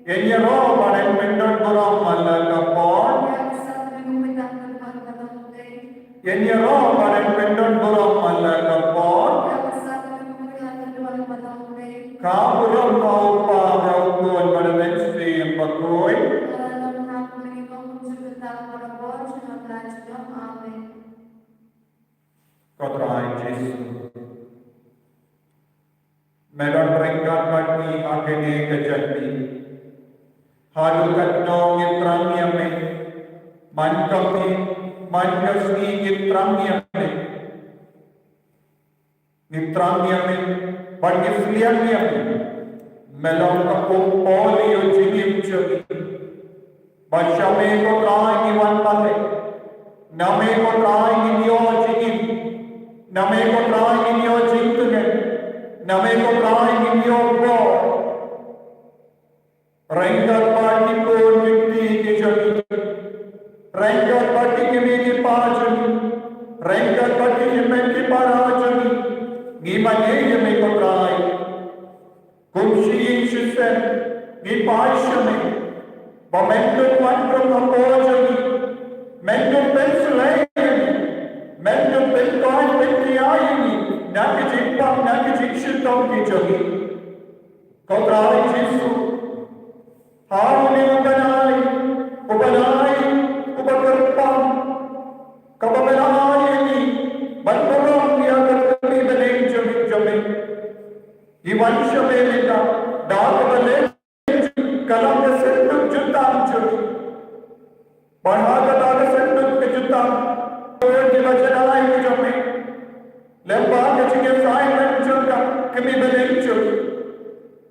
Ïaroh bad pyndon burom man la ka por. Ïaroh bad pyndon burom man la ka por. Ka burom ha u Kpa, ha u Khun bad ha u Mynsiem Bakhuid. Ko Trai Jisu, me don ryngkat bad ngi ha kane ka jingim. Haduh katno ngi thrang ïa me. Man ka miet, man ka sngi ngi thrang ïa me. Ngi thrang ïa me bad ngi sliang ïa me. Me long ka pung polio jingim jong ngi. Ba sha me ko Trai ngi wan bad me. Na me ko Trai ngin ïoh jingim. Na me ko Trai ngin ïoh jingkmen. Na me ko Trai ngin ïoh bor. Ryngkat bad ki khun ki kti ki jong ngi. Ryngkat bad ki kmie ki kpa jong ngi. Ryngkat bad ki hynmen ki para jong ngi. Ngi mane ïa me ko Trai. Kum shi ïing shi sem, ngi phai sha me. Ba men dang wan kum hapoh jong ngi. Men dang pynslei ïa ngi. Men dang pynkoit pynkhia ïa ngi. Na ki jingpang, na ki jingshitom ki jong ngi. Ko Trai Jisu. Ha une u bnai, u bnai, uba kyrpang. Kaba me la ai ïa ngi, ban burom ïa ka kmie bneng jong ngi jong me. Ngi wan sha me mynta, da kaba leh ka long ka senduk jutang jong ngi. Bad ha kata ka senduk ka jutang, ko ngi ba janai ka jong me. Lem bad ka jingïasai jong ka kmie bneng jong ngi.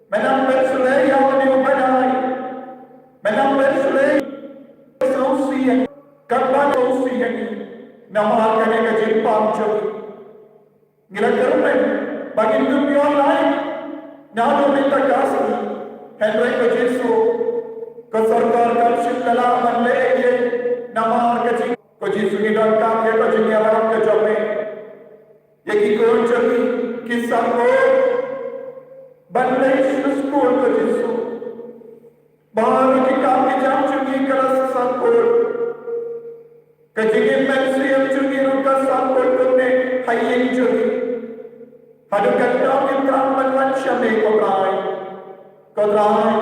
Me nang pynslei ïa une u bnai. Me nang pynslei sngewsih ïa ngi. Katba sngewsih ïa ngi. Namar kane ka jingpang jong ngi. Ngi la kyrmen ba ngin ym ïoh lait naduh mynta ka sngi. Hynrei ko Jisu, ka sorkar kam shym la lah ban leh ei ei namar ka jing, ko Jisu, ngi donkam ïa ka jingïarap ka jong me. Ïa ki khun jong ngi ki sangeh ban leit sha skul, ko Jisu. Baroh ki kam ki jam jong ngi ka la sangeh. Ka jingim mynsiem jong ngi ruh ka sangeh kumne ha ïing jong ngi. Haduh katno ngi thrang ban wan sha me ko Trai. Ko Trai,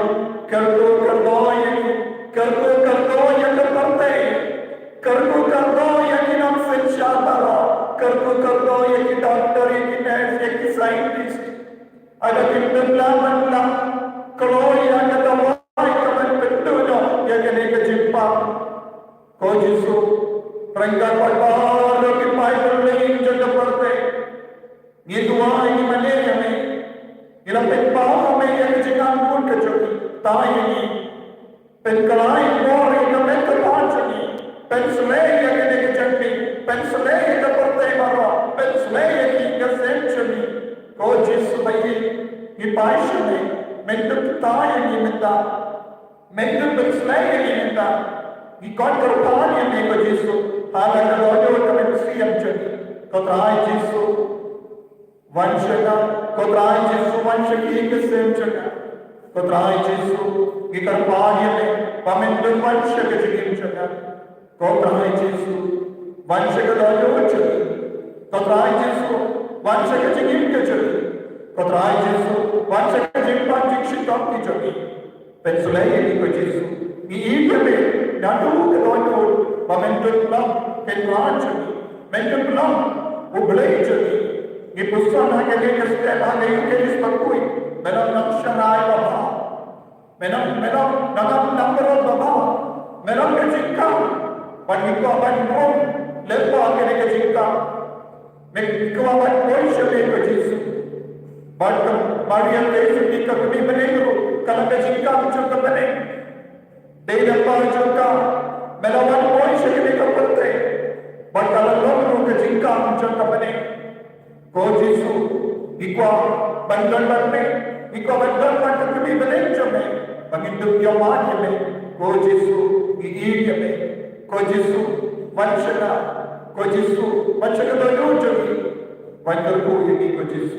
kyrkhu kyrdoh ïa ngi, kyrkhu kyrdoh ïa ka pyrthei, kyrkhu kyrdoh ïa ki nongsynshar baroh, kyrkhu kyrdoh ïa ki doktor, ïa ki nurse, ïa ki scientist. Lada kim lah ban lah kloi ïa ka dawai kaban pynduh noh ïa kane ka jingpang. Ko Jisu, ryngkat bad baroh ki paidbah jong ka pyrthei. Ngi duwai, ngi mane ïa me. Ngi la pynpaw ha me ïa ka jingangnud ka jong ngi. Tang ïa ngi. Pynkylla bor ïa ka met ka jong ngi. Pynslei ïa kane ka jingim. Pynslei ïa ka pyrthei baroh. Pynslei ïa ki ïing ka sem jong ngi. Ko Jisu ba ïeit, ngi phai sha me. Men to kyrpad ïa ngi mynta. Men to pynslei ïa ngi mynta. Ngi khot kyrpad ïa me ko Jisu. Ha la ka dohnud ka mynsiem jong ngi. Ko Trai Jisu. Wan sha nga, ko Trai Jisu, wan sha ki ïing ki sem jong nga. Ko Trai Jisu, ngi kyrpad ïa me, ba men dang wan sha ka jingim jong nga. Ko Trai Jisu, wan sha ka dohnud jong ngi. Ko Trai Jisu, wan sha ka jingim ka jong ngi. Ko Trai Jisu, wan sha ka jingpang jingshitom ki jong ngi. Pynslem ïa ngi ko Jisu. Ngi ïeit ïa me, naduh ka dohnud, ba men don lang, Kynrad jong ngi. Men don lang, U Blei jong ngi. Ngi puson ha kane ka step, ha ka Eucharist bakhuid, men long nongshakri babha. Men long, men long, nongam nongbaroh babha. Men long ka jingkam. Ban ngi kwah ban rung lypa ha kane ka jingkam. Men kwah ban poi sha me ko Jisu. Bad ka Maria Theisotti ka kmie bneng ruh ka long ka jingkam jong ka bneng. Dei lypa jong ka me la wan poi sha kane ka pyrthei. Bad ka la long ruh ka jingkam jong ka bneng. Ko Jisu, ngi kwah ban don bad me, ngi kwah ban don bad ka kmie bneng jong me, ba ngin dup ïa me, ïa me. Ko Jisu, ngi ïeit ïa me. Ko Jisu, wan sha nga. Ko Jisu, wan sha ka dohnud jong ngi. Wan kyrkhu ïa ngi ko Jisu.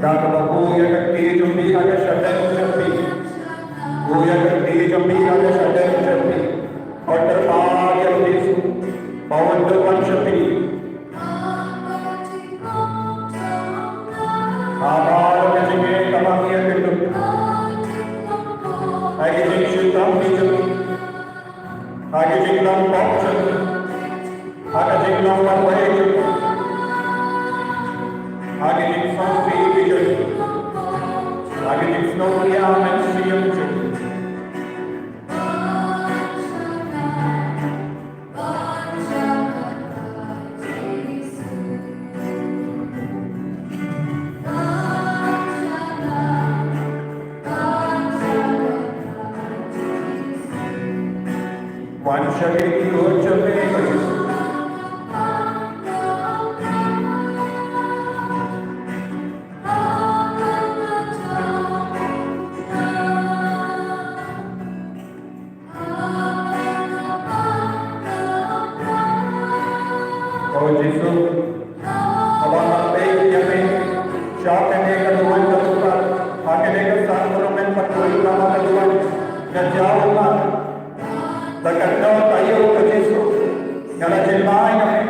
Kata ba buh ïa ka kti jong phi ha ka shadem jong phi. Buh ïa ka kti jong phi ha ka shadem jong phi. Bad kyrpad ïa u Jisu ba un dup wan sha phi. Haba ka jingeh ka bang ïa ka duk. Ha ka jingshitom ki jong phi. Ha ka jinglong pop jong phi. Ha ka jinglong marwei jong phi. Ha ka jingsngewsih ki jong phi. Ha ka jingsngewsih ïa ka mynsiem jong phi. Wan sha ka jingïeit jong me. O Jisu, haba nga peit ïa me sha kane ka duwan ka dukha, ha kane ka sakrament bakhuid namar ka duwan, nga jaw ma. Da kata ka ïa u Jisu, nga la jin lai na me.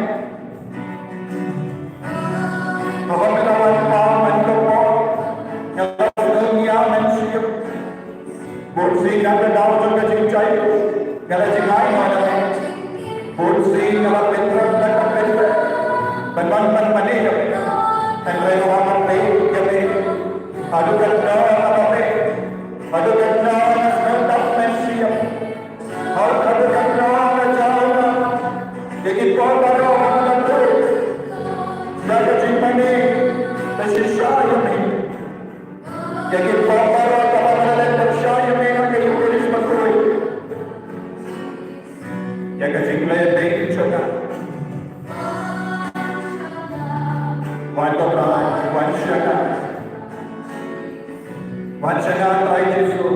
Haba me la wan pang man ka por, nga la sngewsih ïa me shisha. Bun sien na ka daw jong ka jingshai, nga la jingai noh na me. Bun sien nga la pynrem na ka pynrem. Ban ban ban mane ïa me. Hynrei haba nga peit ïa me, haduh katta kaba peit, Baroh ba la leit ïa ka jingmane, ba shisha ïa me. Ïa ki pop baroh kaba la leit pyrshah ïa me ha ka Eucharist bakhuid. Ïa ka jingleh beiñ jong nga. Wan Trai, wan sha nga. Wan sha nga Trai Jisu.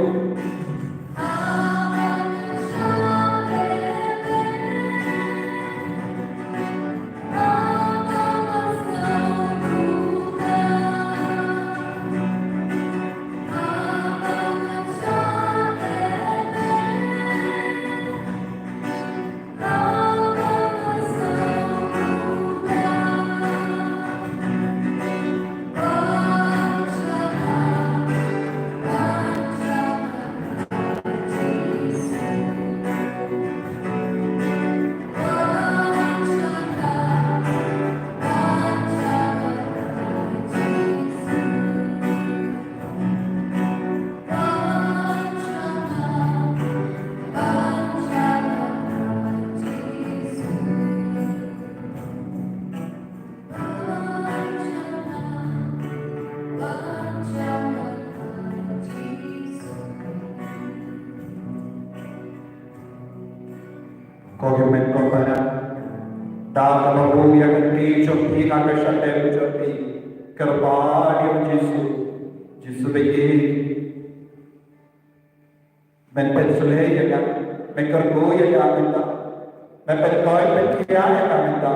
Ko hynmen ko para, da kaba buh ïa ka kti jong phi ha ka shatei jong phi, kyrpad ïa u Jisu, Jisu ba ïeit. Men pynshlei ïa nga, men kyrkhu ïa nga mynta. Men pynkoit pynkhiah ïa nga mynta.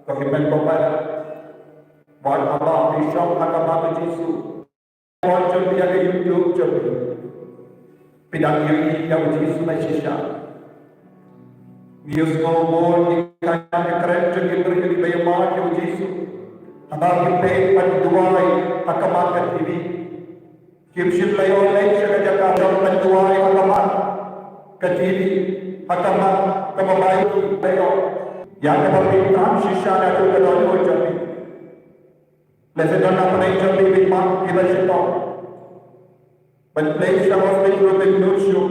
Ko hynmen ko para, wat haba phi shong ha khmat u Jisu. Phi dang ïohi ïa u Jisu ba shisha. Ngi ïohsngew bun ki kren ki kren jong ki briew kiba ïamap ïa u Jisu. Haba ki peit ban duwai ha khmat ka T V. Kim shym la ïoh leit sha ka jaka ban duwai ha khmat ka T V, ha khmat ka mobile, la ïoh. Ïa kaba phi thrang shisha naduh ka dohnud jong phi. Lehse don napdeng jong phi ki map kiba shitom. Ban leit sha hospital ruh phin nud shuh.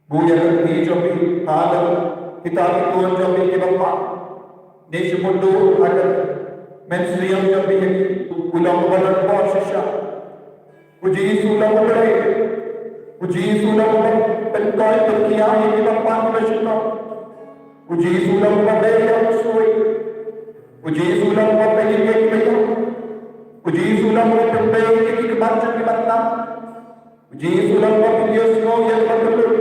Buh ïa ka kti jong phi halor kita ki khun jong phi kiba pang. Ngi sngewthuh ha ka mynsiem jong phi ïa ki, u long uba don bor shisha. U Jisu u long u Blei. U Jisu u long uba pynkoit pynkhiah ïa kiba pang kiba shitom. U Jisu u long uba bei ïa u ksuid. U Jisu u long uba pynïap ïa kiba ïap. U Jisu u long uba pynbeit ïa ki khmat jong kiba tnat. U Jisu u long uba pynïohsngew ïa kiba kyllut.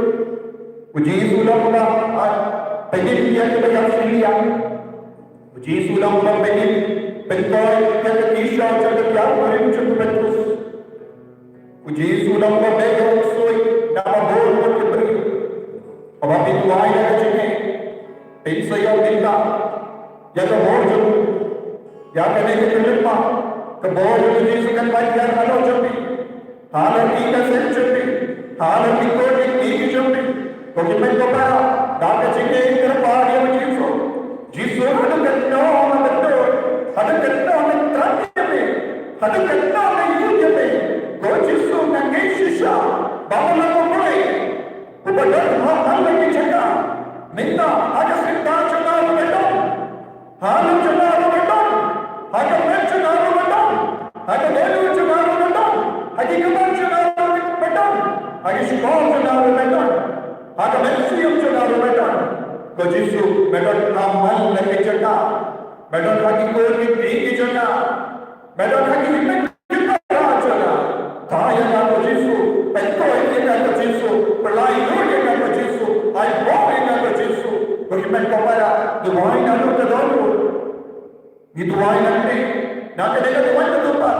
U Jisu u long uba, ah, pynïap ïa kiba ïap shiliang. U Jisu u long uba pynïap, pynkoit ïa ka kti shaw jong ka kti jong u Petrus. U Jisu u long uba bei ïa u ksuid na ka bor bor ki briew. Haba phi duwai ïa ka jingngeit, phin sa ïoh mynta ïa ka bor jong u. Ïa kane ka khyllipmat, ka bor jong u Jisu kan wan ïa halor jong phi. Halor ki ksuid jong phi, halor ki khun ki kti jong phi. Ko hynmen ko para, da ka jingkyrpad ïa u Jisu. Jisu, haduh katno nga bynta, haduh katno nga thrang ïa me, haduh katno nga ïeit ïa me. Ko Jisu, nga ngeit shisha ba me long U Blei uba don ha man la ki jaka. Mynta ha ka syndah jong nga ruh me don, ha lum jong nga ruh me don, ha ka met jong nga ruh me don, ha ka dohnud jong nga ruh me don, ha ki khmat jong nga ruh me don, ha ki shkor jong nga ruh me don, ha ka mynsiem jong nga ruh me don. Ko Jisu, me don ha man la ki jaka, me don ha ki khun ki kti ki jong nga, me don ha ki hynmen ki para jong nga. Thaw ïa nga ko Jisu, pynkoit ïa nga ko Jisu, pynlait lut ïa nga ko Jisu, ai bor ïa nga ko Jisu. Ko hynmen ko para, duwai naduh ka dohnud. Ngi duwai nangne na kane ka duwai ka dum pat.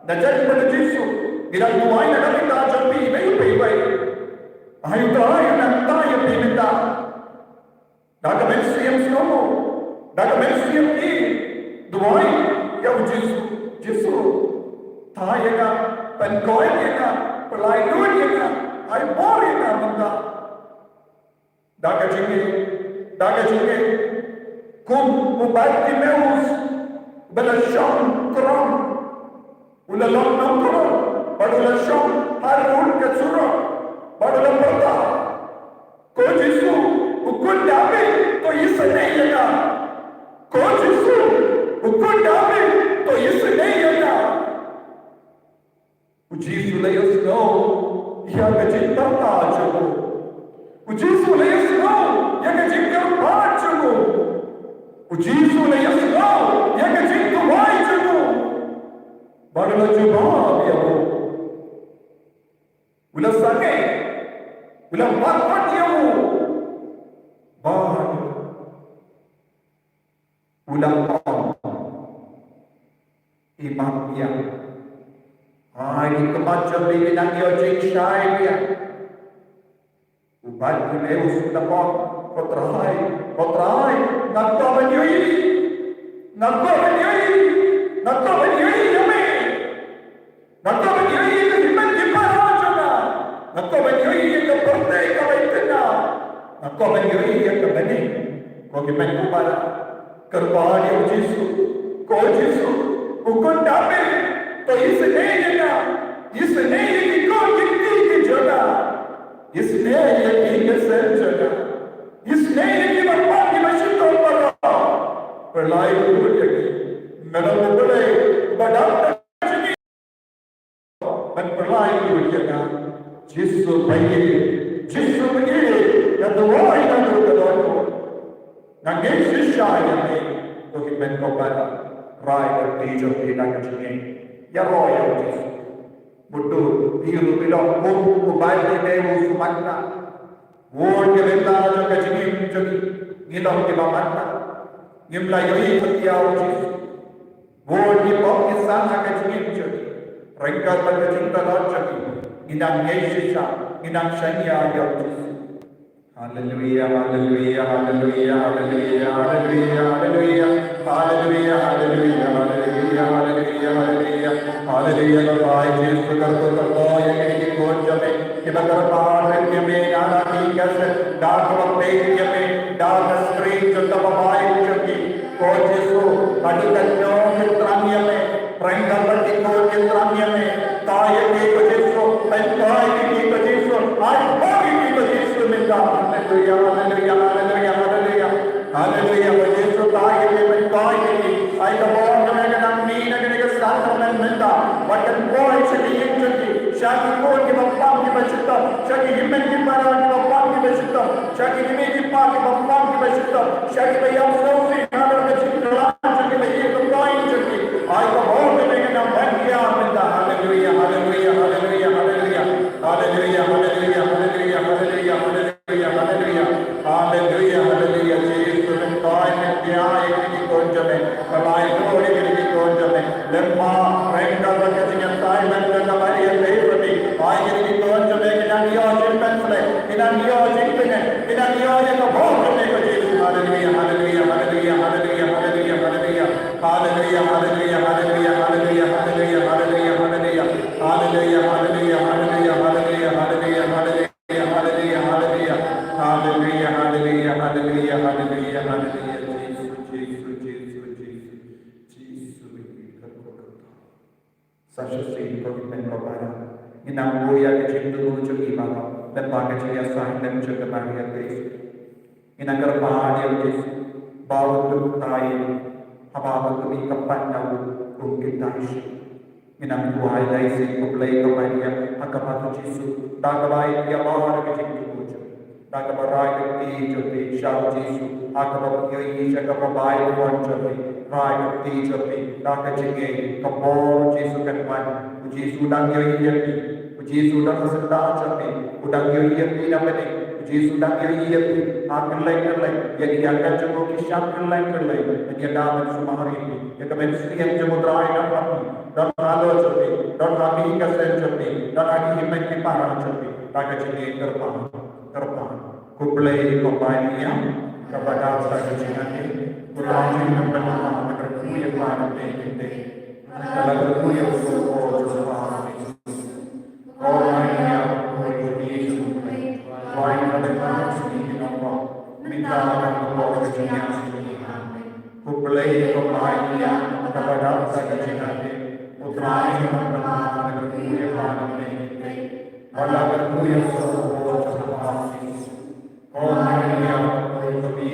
Na jingpyni Jisu, ngi dang duwai na ka bynta jong phi iwei pa iwei. Ai Trai, nangta ïa phi mynta. Da ka mynsiem sngewbha, da ka mynsiem ïeit, duwai ïa u Jisu. Jisu, thaw ïa nga, pynkoit ïa nga, pynlait lut ïa nga, ai bor ïa nga mynta. Da ka jingngeit, da ka jingngeit. Kum u Bartimeus ba la shong krum. U la long nongkrum, bad u la shong harud ka surok, bad u la pyrta, ko Jisu, U khun Dabid, to isynei ïa nga. Ko Jisu, u khun Dabid, to isynei ïa nga. U Jisu la ïohsngew ïa ka jingtyrta jong u. U Jisu la ïohsngew ïa ka jingkyrpad jong u. U Jisu la ïohsngew ïa ka jingduwai jong u. Bad u la jubab ïa u. U la sangeh. U la bat pat ïa u. Bad u la ong, "Imam ïa, ai ki khmat jong me ki nang ïoh jingshai ïa." U Bartimeus u la ong, "Ko Trai, ko Trai, nga kwah ban ïohi, nga kwah ban ïohi, nga kwah ban ïohi ïa me." Nga kwah ban ïohi ïa ka hynmen ki para jong nga. Nga kwah ban ïohi ïa ka pyrthei kaba itynnad. Nga kwah ban ïohi ïa ka bneng. Ko hynmen ko para, kyrpad ïa u Jisu. Ko Jisu, u khun Dabid, to isynei ïa nga. Isynei ïa ki khun ki kti ki jong nga. Isynei ïa ki ksen jong nga. Isynei ïa ki bapang ki bashitom baroh. Pynlait lut ïa ki. Me long U Blei uba dang ban pynlait lut ïa nga. Jisu ba ïeit, Jisu ba ïeit, nga duwai naduh ka dohnud. Nga ngeit shisha ïa me, ko hynmen ko para, rai ka kti jong phi da ka jingngeit. Ïaroh ïa u Jisu. Mutdur, phi ruh phi long kum u Bartimeus u matlah. Bun ki bynta jong ka jingim jong ngi, ngi long kiba matlah. Ngim lah ïohi satia ïa u Jisu. Bun ki pop ki san ha ka jingim jong ngi. Ryngkat bad ka jingtlot jong ngi, ngi nang ngeit shisha, ngi nang shaniah ïa u Jisu. Haleluia, haleluia, haleluia. Haleluia, haleluia, haleluia. Haleluia, haleluia, haleluia, haleluia, haleluia. Haleluia, Baba Jisu, kyrkhu kyrdoh ïa kine ki khun jong me kiba kyrpad ïa me, da ka link, da kaba peit ïa me, da ka screen jong ka mobile jong ki. Ko Jisu, haduh katno kin thrang ïa me, ryngkat bad ki khun kin thrang ïa me. Thaw ïa ki ko Jisu, pynkoit ïa ki ko Jisu, ai bor ïa ki ko Jisu mynta. Haleluia, haleluia, haleluia, haleluia. Haleluia, ko Jisu, thaw ïa ki, pynkoit ïa ki. Ai ka bor jong me kan nang mih na kane ka sakrament mynta. Wat kan poi sha ki ïing jong ki, sha ki khun kiba pang kiba shitom, sha ki hynmen ki para kiba pang kiba shitom, sha ki kmie ki kpa kiba pang kiba shitom, sha kiba ïap sngewsih halor ka jingkhlaiñ, sha kiba ïeit ka poi jong ki. Ai ka bor jong me kan nang ban ïa mynta. Haleluia, haleluia, haleluia, haleluia. Haleluia, haleluia, haleluia, haleluia, haleluia, haleluia. Haleluia, haleluia, Jisu, men khublei, men khublei ïa kine ki khun jong me. Khublei ïa kine ki khun jong me. Lem bad ryngkat bad ka jingïasaid bad ka jingïasaid ïa kine ki khun jong me. Ai kine ki khun jong me kin nang ïoh jingpynshlur, kin nang ïoh jingpynkmen, kin nang ïoh ïa ka bor jong me ko Jisu. Haleluia, haleluia, haleluia, haleluia, haleluia, haleluia. Haleluia, haleluia, haleluia, haleluia, haleluia, haleluia, haleluia. Haleluia, haleluia, haleluia, haleluia, haleluia, haleluia. Haleluia, haleluia. Haleluia, haleluia, haleluia, haleluia, haleluia. Jisu, Jisu, Jisu, Jisu. Jisu, Jisu. Sa shisien ko hynmen ko para, ngin nang buh ïa ka jingthmu jong ngi baroh, lem bad ka jingïasaid lem jong ka Maria Theisotti. Ngin nang kyrpad ïa u Jisu ba un dup ïa ngi, haba un dup ïa ka pat na u, um kyntait shuh. Ngin nang duwai, Trai Jisu, khublei ko Maria, ha khmat u Jisu, da kaba ïa baroh ka jingthmu jong ngi. Da kaba rai ka kti jong phi sha u Jisu, ha kaba phi ïohi sha ka mobile phone jong phi, rai ka kti jong phi da ka jingngeit, ka bor u Jisu kan wan. U Jisu u dang ïohi ïa phi, u Jisu u dang sngewthuh ïa phi, u dang ïohi ïa phi na bneng, u Jisu u dang ïohi ïa phi ha kylleng kylleng, ïa ki ïaid jong u ki shah kylleng kylleng, ban ïada ban sumar ïa phi, ïa ka mynsiem jong u Trai don ha phi, don halor jong phi, don ha ki ksen jong phi, don ha ki hynmen ki para jong phi, da ka jingngeit kyrpad. Kyrpad. Khublei ko Maria, kaba dap da ka jingngeit, u Trai jong ngi u don bad phi, kyrkhu ïa phi na pdeng ki kmie, bad kyrkhu ïa u son u Jisu. Ko Maria, ko Maria, ko Maria, ko Maria, ko Maria, ko Maria, Khublei ko Maria, kaba dap da ka jingngeit, u Trai jong ngi u don bad phi, kyrkhu ïa phi na pdeng ki kmie, bad kyrkhu ïa u son u Jisu. Ko Maria,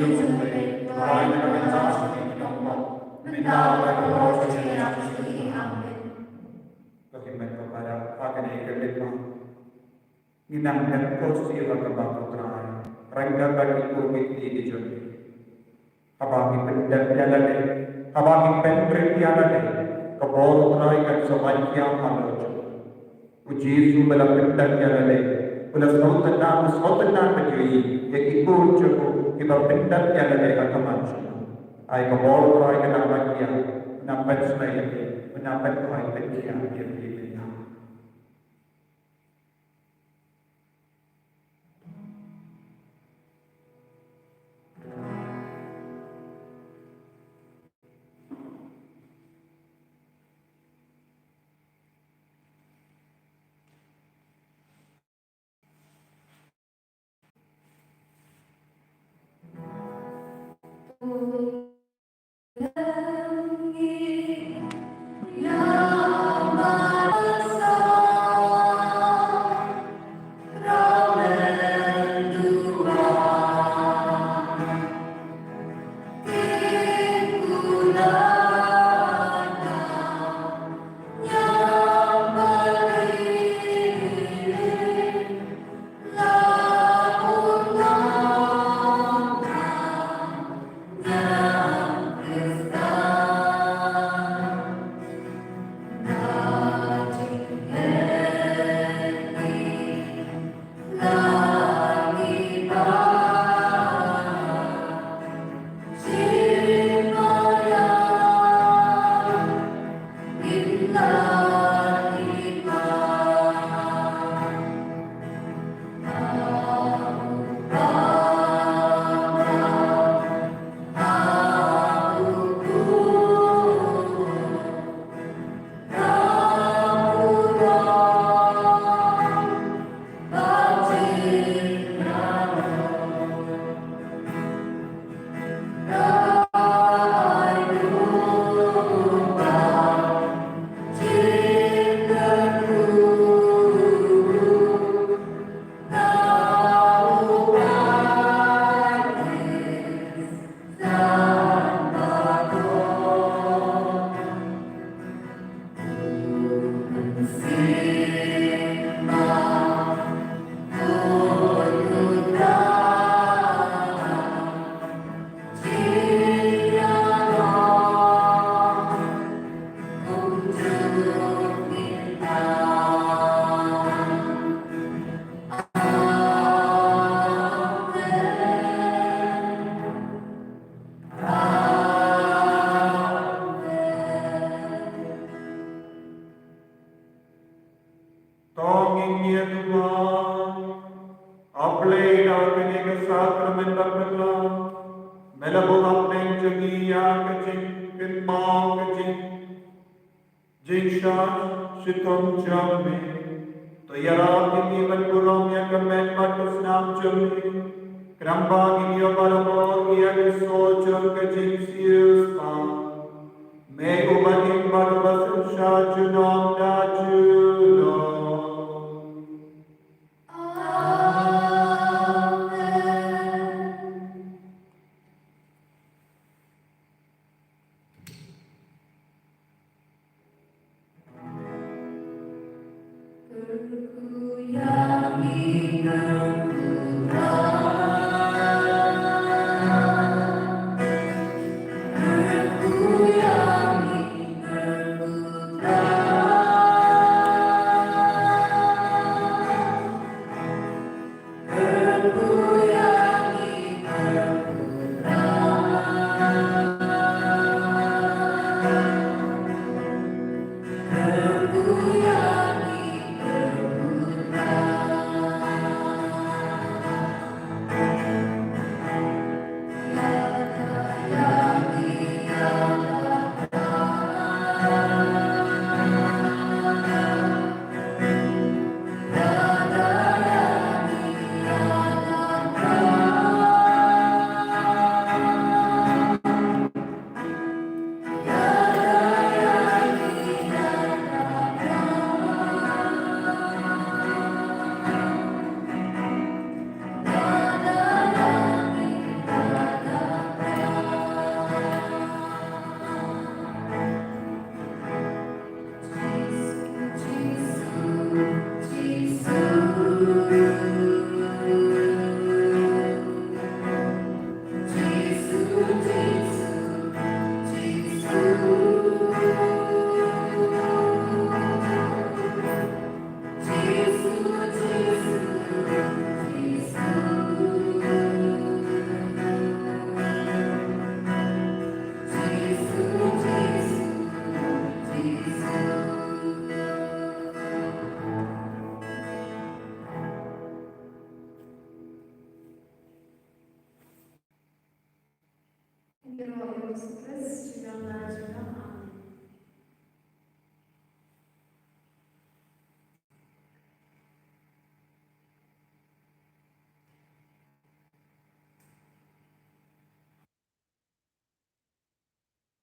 jong U Blei, U Trai na ka bynta jong ngi ki nongpop, mynta bad baroh shi kylleng. Amen. Ko hynmen ko para, ha kane ka lynti ngi nang dep ko siew ha ka bor U Trai, ryngkat bad ki koit ki kti ki jong ngi. Haba ngi pyndep ïa lade, haba ngi pynrit ïa lade, ka bor U Trai kan sa wan ïa halor jong ngi. U Jisu ba la pyndep ïa lade, u la sngewtynnat, u sngewtynnat bad ïohi ïa ki koit jong u kiba pyndep ïa lade ha khmat jong u. Ai ka bor U Trai kan wan ïa u, u nang pynsngew ïa ki, u nang pynkoit pynkhia ïa ki. To ngin ïa duwai. A Blei, da kane ka sakramen bakla me la buh hapdeng jong ngi ïa ka jingkynmaw ka jing jingshah shitom jong me. To ïarap ïa ngi ban burom ïa ka met bad ka snam jong me. Khnang ba ngin ïoh barabor ïa ka soh jong ka jingsiewspah. Me uba